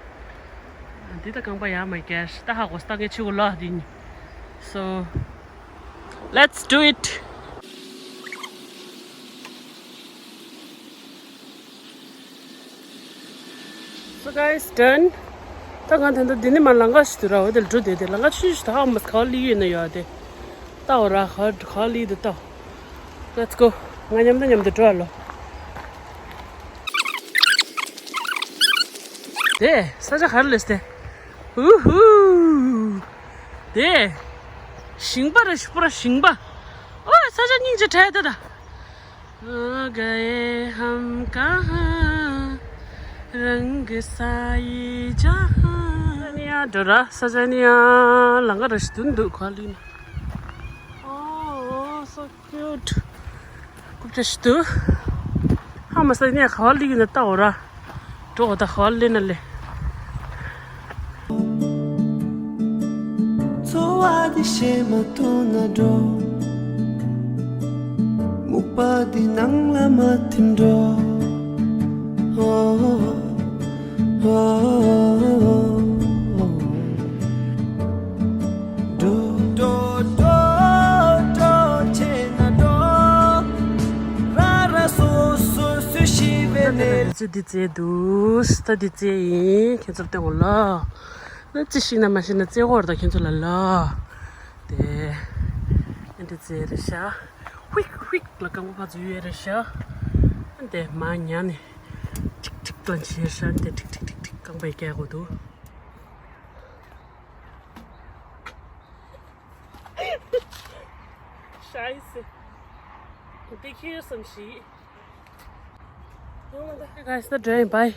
འདི་ད་རྐང་པ་ཡ་མ་སྐྱ་ཤི་ད་ཧ་གོ་ས་ད་ངས་ཆུ་གོ་ལ་འདི་ཡིན། so let's do it. so guys done. ད་ང་ད་ལྟ་འདི་ནས་མར་ལམ་ཁ་ཞིག་འདུག་ར། འོ་དེར་འགྲོ་བསྡད་དེ་ལམ་ཁ་ཆུ་ཞིག་ད་ཧ་མ་ག་བ་ལི་ཡོད་ན་ཡོད་དེ། ལྟ་འོ་ར་ག་ག་བ་ལི་འདུག་ལྟ། let's go. ང་མཉམ་དུ་མཉམ་དུ་འགྲོ་ཨ་ལོ། དེ་ས་ཆ་ག་རེ་ལས་དེ། ཧུ་ཧུ། དེ། ཞིང་པ་རེད་ཤི་པོ་ར་ཞིང་པ། ཨོ་ས་ཆ་སྙིང་རྗེ་དྲག་ད་ད། ཨ་གའི་ཧམ་ཀ་ཧ་རང་གི་ས་ཡི་ཇ་ཧ། ནི་ཡ་འགྲོ་ར་ས་ཆ་ནི་ཡ་ལང་ཀ་ར་ཤི་དུན་འདུག་ག་ལི་ན། ཨོ་ཨོ་སོ། cute. རྐུབ་བཀྱག་ཞིག་འདུག་ཧ་མ་སང་ནས་ག་བ་ལི་གི་ན་ལྟ་འོ་ར། འགྲོ་འོ་ད་ག་བ་ལི་ན་ལེ། འཚོ་བ་འདི་ཤེས་མ་ཐུབ་ན་འགྲོ། སྨུག་པ་འདི་ནང་ལ་མ་ཐིམ་འགྲོ། འགྲོ་འགྲོ་འགྲོ་འགྲོ་བྱས་ན་འགྲོ། ར་ར་སོ་སོ་སུ་ཤི་བའི་ནས། ད་འདི་རྩེ་འདུག་ད་འདི་རྩེ་ཡིན་ཁྱེད་ཚོར་སྟོན་གོ་ལ། ད་རྩེ་ཤིག་ན་མ་ཤིག་ན་རྩེ་གོ་ར་ད་ཁྱེད་ཚོ་ལ་ལ། དེ། ཨ་འདི་རྩེ་རེད་ཤག་ཧིུག་ཧིུག་ལ་རྐང་པ་ཕར་འཛུལ་ཡོད་རེད་ཤག་དེ་མ་ཉལ་ནས། ཁྲིག་ཁྲིག་ལ་བྱས་ཤག་དེ་ཁྲིག་ཁྲིག་ཁྲིག་ཁྲིག་རྐང་པ་ཡི་སྐྱེལ་དགོས་འདུག Scheiße. འདི་ཁྱེར་སོང་ཞིག Guys, the drain bye.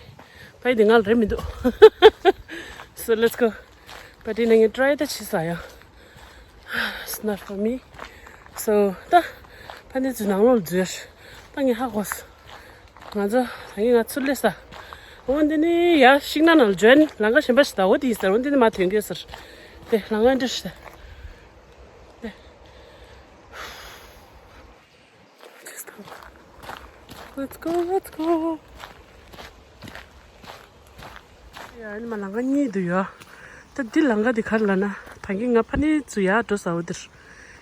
Bye, the ngal remi do. So let's go. But in a try the chisa ya. It's not for me. So the pani zu nang lo zu. Tangi ha gos. Nga zo, tangi nga tsul le sa. Won de ni ya shing na nal jen. Langa shimba sta wo di sa. Won de ni ma teng ge sir. De langa de sta. De. Let's go, let's go. ཡ་ཨ་ནི་མ་ལང་ཀ་གཉིས་འདུག་ཡ། ད་འདི་ལང་ཀ་འདི་ག་རེ་ལབ་ན་ད་གིན་ང་ཕ་ནི་ཚུར་ཡར་འགྲོ་ས་འོ་འདིར།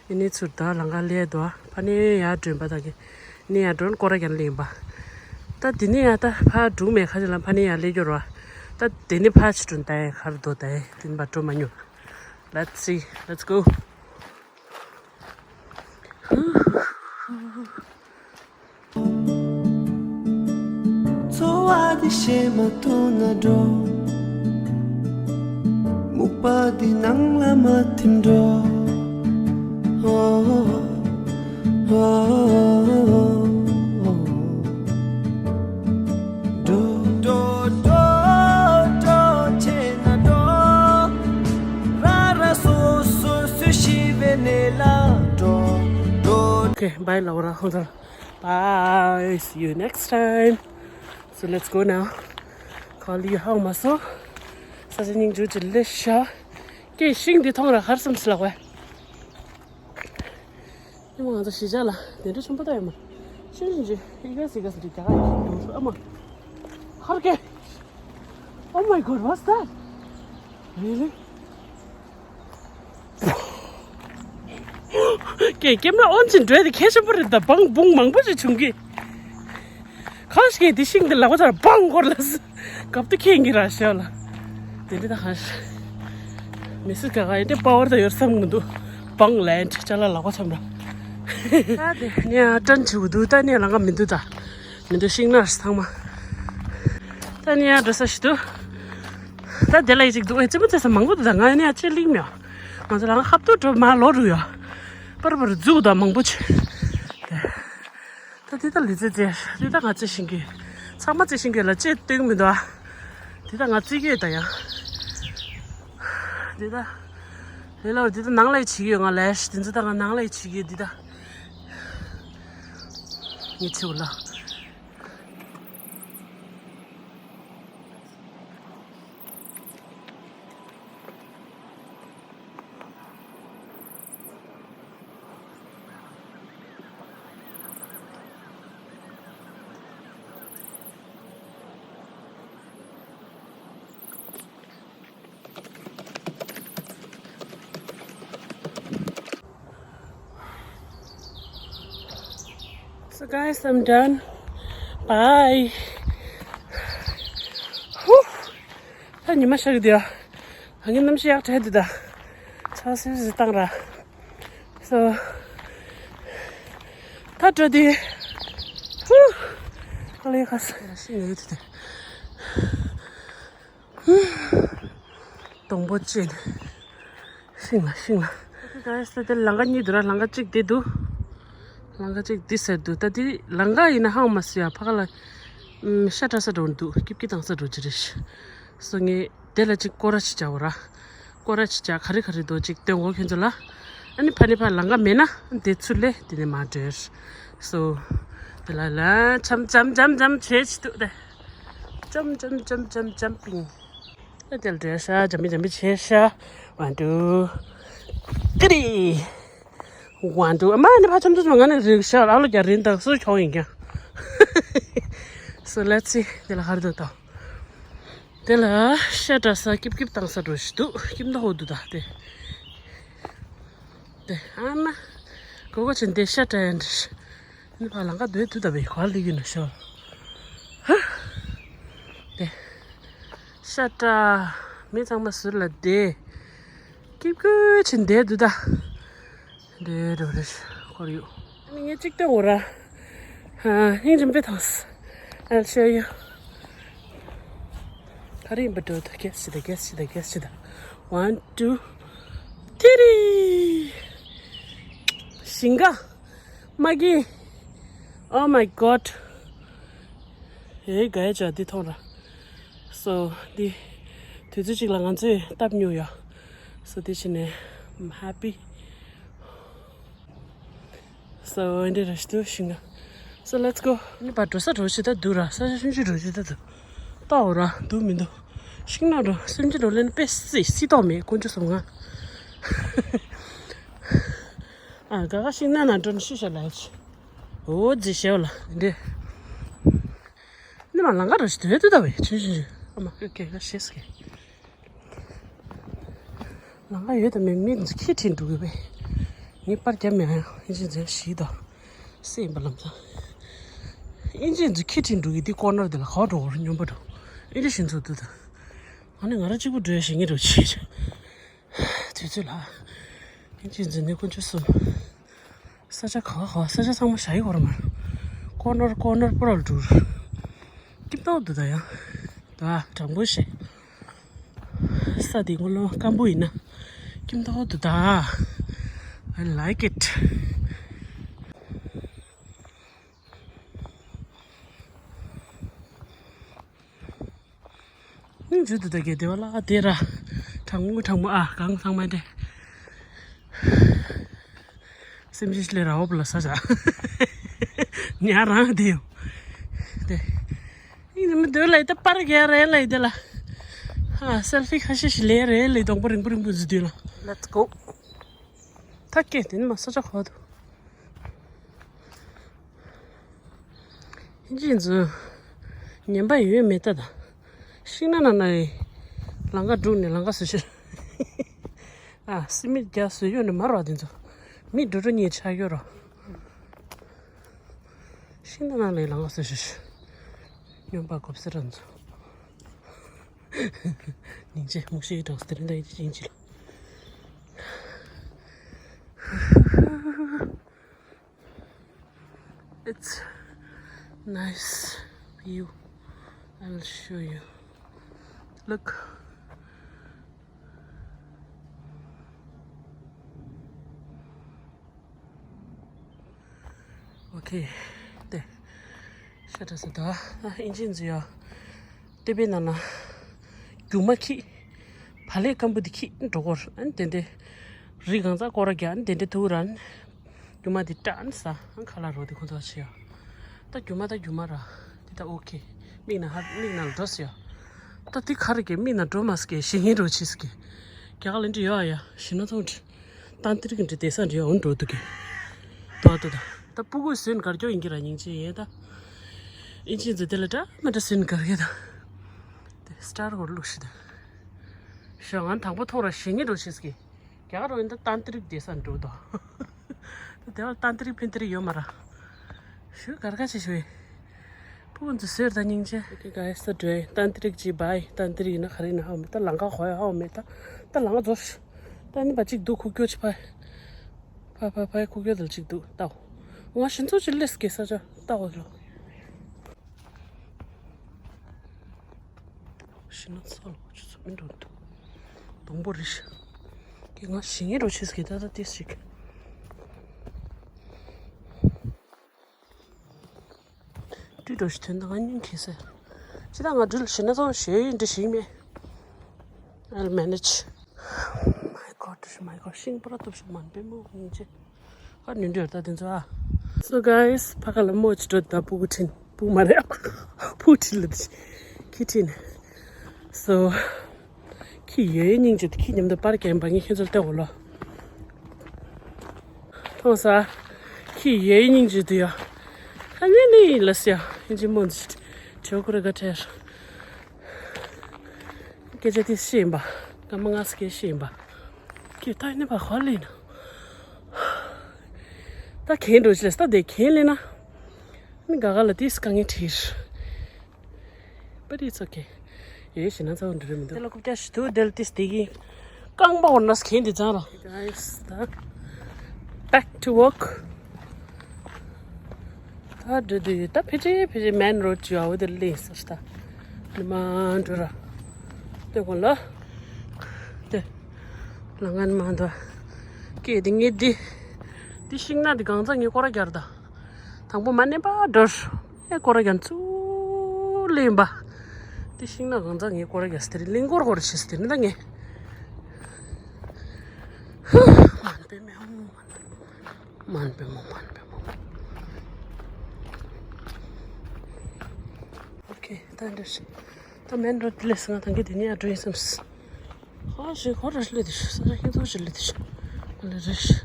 ཨ་ནི་ཚུར་ད་ལང་ཀ་སླེབས་འདུག་ཕ་ནི་ཡར་འགྲོ་ཡིན་པ་ད་གིན། ནི་ཡར་འགྲོ་ན་སྐོར་ར་རྒྱག་ན་སླེབས་ཡིན་པ། ད་འདི་ནི་ཡ་ད་ཕར་འགྲོ་མེད་ཁ་ཅིག་ལ་ཕ་ནི་ཡར་སླེབས་རྒྱུ་རེད་བ། ད་འདི་ནི་ཕར་ཕྱི་འགྲོ་ད་ཡ་ག་རེ་འདུག་ད་ཡ་འདི་ནི་མ་འགྲོ་མ་མྱོང་། Let's see, let's go. འཚོ་བ་འདི་ཤེས་མ་ཐུབ་ན་འགྲོ། སྨུག་པ་འདི་ནང་ལ་མ་ཐིམ་འགྲོ། འགྲོ་འགྲོ་འགྲོ་འགྲོ་བྱས་ན་འགྲོ། Bye, Laura. Hold on. Bye. See you next time. So let's go now. Call you home, so. Such a new juju lisha. Okay, shing the tongue, her some slack. You want the shijala? They do some put them. Shouldn't you? You guys, you guys, the guy. I'm a. Okay. Oh my God, what's that? Really? ཀྱེ་ཀྱེ་མ་ཨོན་ཅིན་འགྲོས་དེ་ཁྱད་ཆོས་པོ་རེད་ད། བང་བུང་མང་པོ་ཞིག་བྱུང་གི། ཁ་ཤས་དེ་ཤིང་དེ་ལག་པ་ཚར་བང་འཁོར་ལ་སྐབས་དུ་ཁེངས་ཀྱི་ར་ཤ་ལ། དེ་འདྲ་ད་ཧ་ཤ། མི་སི་ག་ག་ཡིན་ཏེ་པ་ཝར་ད་ཡོད་བསམ་གི་འདུག་བང་ལན་ཅ་ལ་ལག་པ་ཚམ་ར། ད་དེ་ནས་ཨ་ཀྲན་ཆེ་བོ་འདུག་ད་ནས་ལང་ག་མི་འདུག་ད། མི་འདུག་ཤིང་ནགས་ཚང་མ། ད་ནི་ཡར་འགྲོ་ས་ཞིག་འདུག་ད་དེ་ལ་ཡི་ཅིག་འདུག་ཨེ་ཙི་མོ་ཙེ་ས་མང་པོ་འདུག་ད་ང་ཡ་ནི་ཡ་ཅི་ལིང་མེད། ང་ཚོ་ལ་ང་ཧབ་ཏུ་འགྲོ་མ་ལོ་རུ་ཡ། པར་པར་འཛུགས་ད་མང་པོ་ཆེ། ད་དེ་ད་ལི་ཙེ་ཙེ་དེ་ད་ང་ཙེ་ཤིང་གི། ཚང་མ་ཙེ་ཤིང་གི་ལ་ཅེ་སྟོན་མི་འདུག་ཨ། དེ་ད་ང་ཙེ་གི་ད་ཡ། དེ་ད། ལེ་ལ་དེ་ད་ནང་ལ་ཡི་བྱེད་ཀྱི་ཡོད་ང་ལས་དེ་ཚོ་ད་ང་ནང་ལ་ཡི་བྱེད་ཀྱི་ཡོད་དེ་ད། ངས་ཚེ་བ་ལ། So guys, I'm done. Bye. Whew. ད་ཉི་མ་ཤར་གི་འདུག་ཡ། ད་ངའི་གནམ་གཤིས་ཡག་དྲག་འདུག་ད། ཚ་སིབ་སིབ་བཏང་ར། So ད་འགྲོ་དུས། Whew. ཨ་ལེ་ཁ་སང་ཤི་ངེས་དུ་དེ། སྡོང་པོ་ཅན། ཤིང་ལ་ཤིང་ལ། ད་ལྟ་དེ་ལང་ཀ་གཉིས་འདུག་ར། ལང་ཀ་གཅིག་དེ་འདུག་ལང་ཀ་གཅིག་འདི་ཟེར་འདུག་ད་འདི་ལང་ཀ་ཡིན་ན་ཧང་མ་སུ་ཡ་ཕ་ག་ལ། ཤ་བཀྲ་ས་འགྲོ་འདུག་སྐྱིབ་ཀྱི་བཏང་ས་འགྲོ་གི་རེད། སོ་ངས་དེ་ལ་གཅིག་སྐོར་ར་ཅིག་བྱ་འོ་ར། སྐོར་ར་ཅིག་བྱ་ག་རེ་ག་རེ་འདུག་ཅིག་སྟོན་གོ་ཁྱོད་ཚོ་ལ། ཨ་ནི་ཕ་ནི་ཕ་ལང་ཀ་མེད་ན་དེ་ཚུར་ལས་དེ་ནས་མ་འགྲོ། སོ། དེ་ལ་ལ་འཇམ་འཇམ་འཇམ་འཇམ་བྱེད་ཅི་འདུག་དེ། འཇམ་འཇམ་འཇམ་འཇམ་འཇམ་པིང་། ཨ་དེ་ལ་འགྲོ་ཤ་འཇམ་པི་འཇམ་པི་བྱེད་ཤ། One, two, three. One, two. ཨ་མ་ནི་ཕ་ཆམ་ཆམ་ང་ནི་རིག་ཤ་ཨ་ལོ་རྒྱ་རིན་དང་སུ་ཁྱོང་ཡིན་ཀྱང་། So let's see. དེ་ལ་ཧར་དུ་དང་། དེ་ལ་ཤ་བཀྲ་ས་སྐྱིབ་སྐྱིབ་བཏང་ས་འགྲོ་ཞིག་འདུག་སྐྱིབ་མདོག་ཧོ་འདུག་ད་དེ། དེ་ཨ་མ། གོ་གོ་ཆེན་དེ་ཤ་བཀྲ་ཡན་འདྲི། ནི་ཕ་ལང་ཀ་སྡོད་དུ་ད་བའི་གོ་ལི་གི་ན་ཤོ། ཧ། དེ། ཤ་བཀྲ། མི་ཚང་མ་ཟུར་ལ་དེ། སྐྱིབ་ཀུ་ཆེན་དེ་འདུག་ད། དེ་རུ་རེ་ཁོར་ཡུག་ཨ་ནི་ངས་གཅིག་ལྟོས་འོ་ར། ཧ་ཧིང་རིམ་པས་ཐོངས། I'll show you. ག་རེ་ཡིན་པ་འགྲོ་ད་གེ་སི་ད་གེ་སི་ད་གེ་སི་ད། One, two, three. ཞིང་ཁ། མ་གི Oh my God. ཧེ་ག་ཡ་ཅག་འདི་མཐོང་ར། So འདི་དུས་ཚོད་གཅིག་ལ་ང་ཚོས་བཏབ་མྱོང་ཡ། So འདི་བྱས་ནས་I'm happy. So འདི་ར་ཤི་དུ་ཤིང་ག So let's go. ནི་པ་འགྲོ་ས་འགྲོ་ཤི་ད་འདུག་ར། ས་ཆ་ཆུང་ཆུང་འགྲོ་ཤི་ད་འདུག་ཏོ་ར་འདུག་མི་འདུག་ཤིང་ན་འགྲོ་སེམས་ཅན་འགྲོ་ལེན་པེ་སི་སི་ཏོག་མེད་དཀོན་མཆོག་གསུམ་ང་། ཨ་ག་ག་ཤིང་ན་ན་འགྲོ་ནི་ཤི་ཤ་ལ་ཡ་ཆི། འོ་ཛི་ཤེ་བ་ལ་འདི། ནི་མ་ལང་ཀ་ར་ཤི་དུ་ཡ་དུ་ད་བེ་ཆུ་ཆུ་ཆུ། ཨ་མ་ཨོ་ཀེ་ག་ཤེས་ཀེ། ལང་ཀ་ཡོད་དམ་མེད་མི་འདི་ཁྱི་ཁྲིད་འགྲོ་གི་བས། ངས་པར་རྒྱབ་མེད་ཨ་ཡང་ཨིན་ཇི་འཛིན་ཞིག་དང་། སེམས་པ་ལམ་སང་། ཨིན་ཇི་འཛིན་ཁྱི་ཁྲིད་འགྲོ་གི་འདི་ཀོ་ནར་འདི་ལ་ག་འགྲོ་བར་སྙོམས་པ་འགྲོ། ཨིན་ཇི་ཞིག་འཛུགས་འདུག་དང་། ང་ནི་ང་རང་གཅིག་པུ་འགྲོ་ཡ་ཞིག་ངས་འགྲོ་ཆེ་ཆེ། དུས་ཚོད་ལ། ཨིན་ཇི་འཛིན་ནི་དཀོན་མཆོག་གསུམ། ས་ཆ་ག་བ་ག་བ་ས་ཆ་ཚང་མ་ཞ་ཡི་གོ་ར་མ། ཀོ་ནར་ཀོ་ནར་པོ་ར་ལ་འགྲུར། སྐྱིད་ཏོག་འདུག་ད་ཡང་། ད་དྲང་པོ་བཤད། ས་དེ་ངོ་ལོ་སྐམ་པོ་ཡིན་ན། སྐྱིད་ཏོག་འདུག་ད། I like it. ནི་འཇུ་དུ་ད་གེ་དེ་བ་ལ་དེ་ར། དྲང་མོ་དྲང་མོ་ཨ་གང་ཚང་མ་དེ། སེམས་ཤིང་ལས་ར་འོབ་ལ་ས་ཆ། ཉ་རང་དེ་ཡོ། དེ། ཡིན་མི་འདོད་ལ་ཡི་ད་པར་ག་རེ་ལ་ཡི་དེ་ལ། ཨ་སེལ་ཕི་ཁ་ཤས་ཤིག་ལས་རེད་ལ་ཡི་གདོང་པ་རིང་པོ་རིང་པོ་འཛུལ་དུས་ལ། Let's go. ཐག་སྐད་དེ་ནི་མ་ས་ཆ་ཧོ་དུ། ཨིན་ཇི་ཚོ་ཉན་པ་ཡོད་མེད་ལྟ་དང་། ཤིང་ནགས་ནང་ནས་ལམ་ཁ་བསྒྲུགས་ནས་ལམ་ཁ་བཟོས་ཤེར། ཨ་སི་མིད་རྒྱག་བཟོས་ཡོད་ནས་མར་བ་དེ་ཚོ་མི་འགྲོ་འགྲོ་གཉིས་ཆགས་ཡོད་རོ། ཤིང་ནགས་ནང་ནས་ལམ་ཁ་བཟོས་ཤེར། སྨྱོན་པ་གོབ་སེ་ར་ཚོ། སྙིང་རྗེ་མུག་ཤེས་གྲོགས་སེ་རིན་ད་ཡིན་གྱི་ལ། It's nice view. I will show you. Look. Okay. དེ། ཤ་ཏྲ་ས་ད། ཨིན་ཇི་འཛུལ་ཡ། ལྟེ་བའི་ནང་ན། རྒྱུ་མ་ཁྱི། བག་ལེབ་སྐམ་པོ་འདི་ཁྱི་འགྲོ་གོ་ར། ཨན་དེ་འདྲ། རི་གང་ཚ་སྐོར་ར་རྒྱ་ཨན་དེ་འདྲ་ཐུག་ར། རྒྱུ་མ་འདི་སྐྲ་ཨན་ས། ཨན་ཁ་ལ་རོ་འདི་ཁོ་ཚོ་ཆེ་ཡ། ད་རྒྱུ་མ་ད་རྒྱུ་མ་ར། འདི་ད་ཨོ་ཁེ། མིག་ན་ཧ་མིག་ན་ལ་འགྲོ་སི་ཡ། ད་འདི་ག་རེ་གི་མིག་ན་འགྲོ་མ་སི་གི་ཞེ་ངན་འགྲོ་ཆེ་སི་གི། རྒྱ་གར་ལ་འདྲི་ཡོད་ཨ་ཡ་ཞི་ན་ཚོང་འདྲི། ཏན་ཏིག་འདྲི་དེ་ས་འདྲི་ཡ་འོན་འགྲོ་འདུག་གི། དོ་དོ་དོ། ད་ཕྲུ་གུ་སུན་གར་སྐྱོ་ཡིན་གྱི་ར་སྙིང་རྗེ་ཡས་ད། ཨིན་ཇི་འཛི་དེ་ལ་འདྲ་མ་འདྲ་སུན་གར་གི་ད། དེ་སི་ཊར་གོར་ལུག་ཤི་ད། ཞོ་ང་དང་པོ་ཐོང་ར་ཞེ་ངན་འགྲོ་ཆེ་སི་གི། རྒྱ་གར་འོན་ད་ཏན་ཏིག་དེ་ས་འགྲོ་དོ། དེ་བ་ཏན་ཏིག་ཕན་ཏིག་ཡོད་མ་ར། ཞུ་གར་ག་ཆེ་ཞུ་ཡི། ཕྲུ་གུ་འཛི་སུ་ཡོད་ད་སྙིང་རྗེ། Okay guys, the drain. ཏན་ཏིག་ཅི་བའི་ཏན་ཏིག་ཡིན་ན་ག་རེ་ཡིན་ན་ཧ་མེད་ད་ལང་ཀ་ཧོ་ཡ་ཧ་མེད་ད། ད་ལང་ཀ་རྫོགས། ད་ནི་བ་གཅིག་འདུག་ཁུག་ཀྱོ་ཆི་ཕ། ཕ་ཕ་ཕ་ཁུག་ཀྱོ་དལ་གཅིག་འདུག་ལྟའོ། ང་ཤིན་ཚོ་ཅི་ལེས་ཀེ་ས་ཆ་ལྟའོ་ལོ། ཤི་ན་ཚ་ལོ་ཆུ་ཚོད་མི་འགྲོ་འདུག་སྡོང་པོ་རེད་ཤག་ཀྱེ་ང་ཞི་ངེ་རོ་ཆེ་ཟིག་ད་ད་ཏིས་ཞིག་སྤྲི་འགྲོ་ཞིག་ཐོན་ད་ང་སྙིང་གི་ཟེར། ཅི་ད་ང་འགྲུལ་ཞི་ན་ཚ་ཞེ་ཡིན་འདྲ་ཞིག་མེད། I'll manage. My God, my God, ཤིང་པོ་ར་ཐུབ་ཤོག་མ་འབེ་མོ་ཡིན་ཅེ། ཧ་ནུས་འདྲ་ད་དེ་ཚོ་ཨ། So guys, ཕ་ག་ལ་མོ་ཅི་འགྲོ་ད་སྤུ་གུ་ཁྲིན་སྤུ་གུ་མ་རེད་ཨ། སྤུ་གུ་ཁྲིན་ལ་དེ་ཁི་ཁྲིན། So ཁི་ཡོད་སྙིང་རྗེ་དེ་ཁི་མཉམ་དུ་པར་རྒྱག་པ་ངས་ཁྱེད་ཚོར་བལྟས་འོ་ལོ། མཐོང་ས། ཁི་ཡོད་སྙིང་རྗེ་དེ་ཡ། ཧ་ནི་ནི་ལ་སི་ཡ་ཨིན་ཅི་མོ་འདི་བྲེའུ་ཀུ་རེ་ག་ཁྲེར། སྐད་ཆ་དེ་ཤེས་ཡིན་པ། སྐར་མ་ལྔ་སྐད་ཤེས་ཡིན་པ། ཁྱེད་ད་ནི་བ་ཧོ་ལེ་ན། ད་གན་འགྲོ་ཆེ་ད་དེ་གན་ལེ་ན། ནི་ག་ག་ལ་དེ་སྐད་ངན་ཁྲིར། But it's okay. ཡེ་ཞེ་ན་ཚ་བ་འདྲ་མི་འདུག་དེ་ལ་རྐུབ་བཀྱག་ཞིག་འདུག་དེ་ལ་དེ་སྟེ་གི། རྐང་པ་འོར་ན་སྐད་འདི་ཚང་ར། Guys, ད། Back to work. ད་འགྲོ་དུས་ད་ཕི་ཅི་ཕི་ཅི་མེན་རོ་ཌི་ཅུ་ཨའོ་དེ་ལེན་སར་ད། ནི་མ་འགྲོ་ར། དེ་གོ་ལ། དེ། ལ་ངན་མ་འདུག་ཀེ་དེ་ངེད་དེ། དེ་ཤིང་ནགས་དེ་གང་ཚ་ངས་སྐོར་ར་རྒྱར་ད། དང་པོ་མ་ནེ་པ་འགྲོ། ཨེ་སྐོར་ར་རྒྱར་ཚུ་ལེན་པ། དེ་ཤིང་ནགས་གང་ཚ་ངས་སྐོར་ར་རྒྱར་སྟེ་རི་ལིང་སྐོར་སྐོར་བྱེད་སྟེ་ནི་ད་ངས། མ་འབེ་མོ། མ་འབེ་མོ་མ་འབེ་མོ། ཨོ་ཁེ་ད་འདྲ་ཞིག་ད་མེན་རོ་ཌི་ལས་ང་ད་གི་དེ་ནས་ཡར་འགྲོ་ཡིན་བསམས། ཧ་ཞེ་ཧོ་ར་ལེ་དེ་ཤི་ས་ར་ཧི་ཚོ་ཞི་ལེ་དེ་ཤི་ལེ་རེ་ཤི།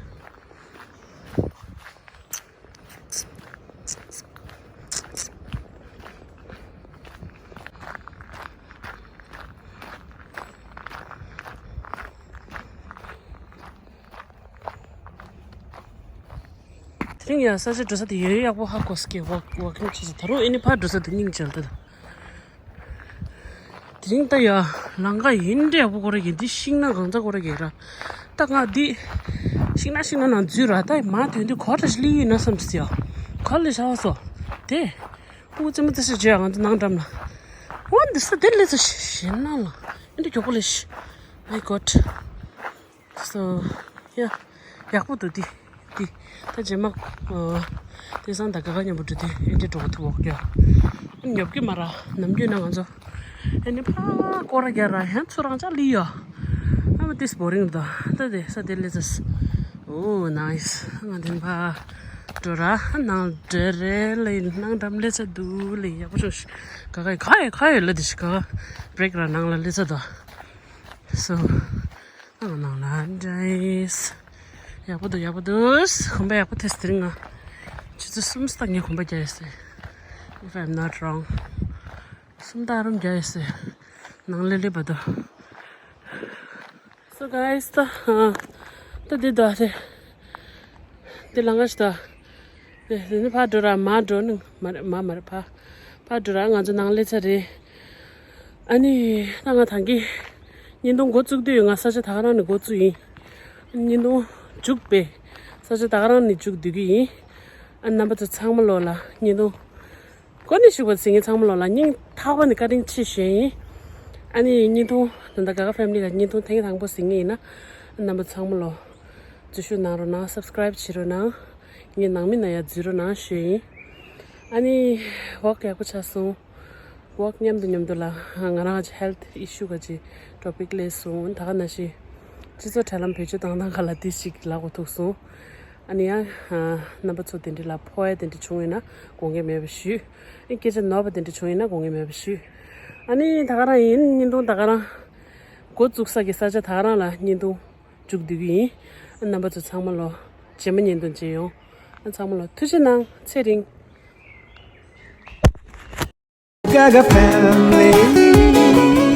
དེ་རིང་ཡང་ས་ཆ་འགྲོ་ས་དེ་ཡོད་ཡག་པོ་ཧ་གོ་སི་ཀེ་ཝོག་ཝོག་ཀིང་བྱེད་ས་ད་རུང་ཨེ་ནི་ཕར་འགྲོ་ས་དེ་སྙིང་རྗེ་ལ་ད། དེ་རིང་ད་ཡ་ལང་ཀ་ཡིན་འདྲ་ཡག་པོ་སྐོར་ར་གི་འདི་ཤིང་ནགས་གང་ཚ་སྐོར་ར་གི་ར། ད་ང་འདི་ཤིང་ནགས་ཤིང་ནགས་ནང་འཛུལ་ར་ད་མ་དོན་དུ་གོ་ཏྲ་ཞིག་ལི་ཡིན་ན་བསམ་སི་ཡ། ག་ལེ་ཤ་བ་སོ། དེ། སྤུ་གུ་རྩེད་མོ་རྩེ་ཤ་བརྗོད་ང་ཚོ་ནང་འགྲམ་ལ། འོ་འདི་ས་དེ་ལེ་ཚ་ཞེ་ན་ལ། ཨེ་འདྲ་མགྱོགས་པོ་ལེ་ཤ། My God. So, yeah. ཡག་པོ་འདུག་འདི། འདི། ད་རྗེས་མ། ཨ། དེང་སང་ད་ག་ག་མཉམ་པོ་འགྲོ་དུས་ཨེ་འདྲ་འགྲོ་གི་འདུག་ཡ། ཨ་ནི་ཉོབ་ཀྱི་མ་ར་ནམ་རྒྱུན་ན་ང་ཚོ། ཨ་ནི་ཕ་སྐོར་ར་རྒྱག་ར་ཡང་ཚུར་རང་ཅག་ལི་ཡ། ཨ་མ་this boring ད། ད་དེ་ས་དེ་ལེ་ཚ། Oh, nice. ང་འདི་ཕར་འགྲོ་ར། ནང་འདྲེ་རེ་ལ་ནང་འགྲམ་ལེ་ཚ་འདུག་ལེ། ཡག་པོ་བྱུང་ཤག་ག་ག་ག་ཡ་ག་ཡ་ལ་འདི་ཤི་ག་ག་བྷི་རེག་ར་ནང་ལ་ལེ་ཚ་འདུག So, ཨ་ནང་ལ་འདྲེས། ཡག་པོ་འདུག་ཡག་པོ་འདུག་གོམ་པ་ཡག་པོ་ཐེབས་དེ་རིང་ང་ཆུ་ཚོད་གསུམ་ཙམ་ངས་གོམ་པ་རྒྱག་ཡོད་སྲིད། If I'm not wrong. སུམ་རྟགས་རུམ་རྒྱག་ཡོད་སྲིད། ནང་ལེ་ལེ་བ་དོ། So guys, ད་ད་འདི་དོ་དེ་འདི་ལང་ག་ཞིག་དོ། དེ་དེ་ནི་ཕར་འགྲོ་ར་མར་འགྲོ་ནི་མ་རེད། མ་མ་རེད། ཕར་ཕར་འགྲོ་ར། ང་ཚོ་ནང་ལེ་ཚ་རེད། ཨ་ནི་ད་ང་ཐང་གི་བརྙན་ཐུང་འགོ་བཙུགས་དུས་ང་ས་ཆ་ད་ག་རང་ནས་འགོ་བཙུགས་ཡིན། བརྙན་ཐུང་མཇུག་པའི་ས་ཆ་ད་ག་རང་ནས་མཇུག་བསྡུ་གི་ཡིན། ཨ་རྣམ་པ་ཚོ་ཚང་མ་ལོ་ལ་བརྙན་ཐུང་གོ་ནས་ཞུགས་པ་ཟིན་ངེས་ཚང་མ་ལོ་ལ་སྙིང་ཐག་པ་ནས་བཀའ་དྲིན་ཆེ་ཞུ་ཡིན། ཨ་ནི་བརྙན་ཐུང་ད་ལྟ་ག་ག་ཕེ་མི་ལི་ག་བརྙན་ཐུང་ཐེངས་དང་པོ་ཟིན་ངེས་ཡིན་ན་རྣམ་པ་ཚང་མ་ལོ་འཛུལ་ཞུགས་གནང་རོགས་གནང་། སབ་སི་ཀ་རའིབ་བྱེད་རོགས་གནང་། ངའི་ནང་མི་ན་ཡ་འཛུལ་རོགས་གནང་ཞུ་ཡིན། ཨ་ནི་ཝོག་ཡག་པོ་ཆགས་སོང་། ཝོག་མཉམ་དུ་མཉམ་དུ་ལ་ང་རང་གི་ཧེལ་ཐི་ཨི་ཤུ་ག་ཅི་ཊོ་པིག་སླེབས་སོང་། ད་ག་ནང་བཞིན་སྤྱི་ཚོགས་དྲ་ལམ་བེད་སྤྱོད་བཏང་སྟངས་ག་ལ་དེ་ཞིག་ལ་གོ་ཐུག་སོང་། ཨ་ནི་ཡང་རྣམ་པ་ཚོ་དེ་འདྲ་ལ་ཕོག་ཡ་དེ་འདྲ་བྱུང་ཡོད་ན་དགོངས་འགལ་མེད་པ་ཞུ། ཨ་སྐད་ཆ་ནོར་བ་དེ་འདྲ་བྱུང་ཡོད་ན་དགོངས་འགལ་མེད་པ་ཞུ། ཨ་ནི་ད་ག་རང་ཡིན། བརྙན་ཐུང་ད་ག་རང་འགོ་བཙུགས་ས་གི་ས་ཆ་ད་ག་རང་ལ་བརྙན་ཐུང་མཇུག་བསྡུ་གི་ཡིན། ཨ་རྣམ་པ་ཚོ་ཚང་མ་ལོ་རྗེས་མ་བརྙན་ཐུང་མཇལ་ཡོང་། ཨ་ཚང་མ་ལོ་ཐུགས་རྗེ་གནང་། ཚེ་རིང་། Gaga family.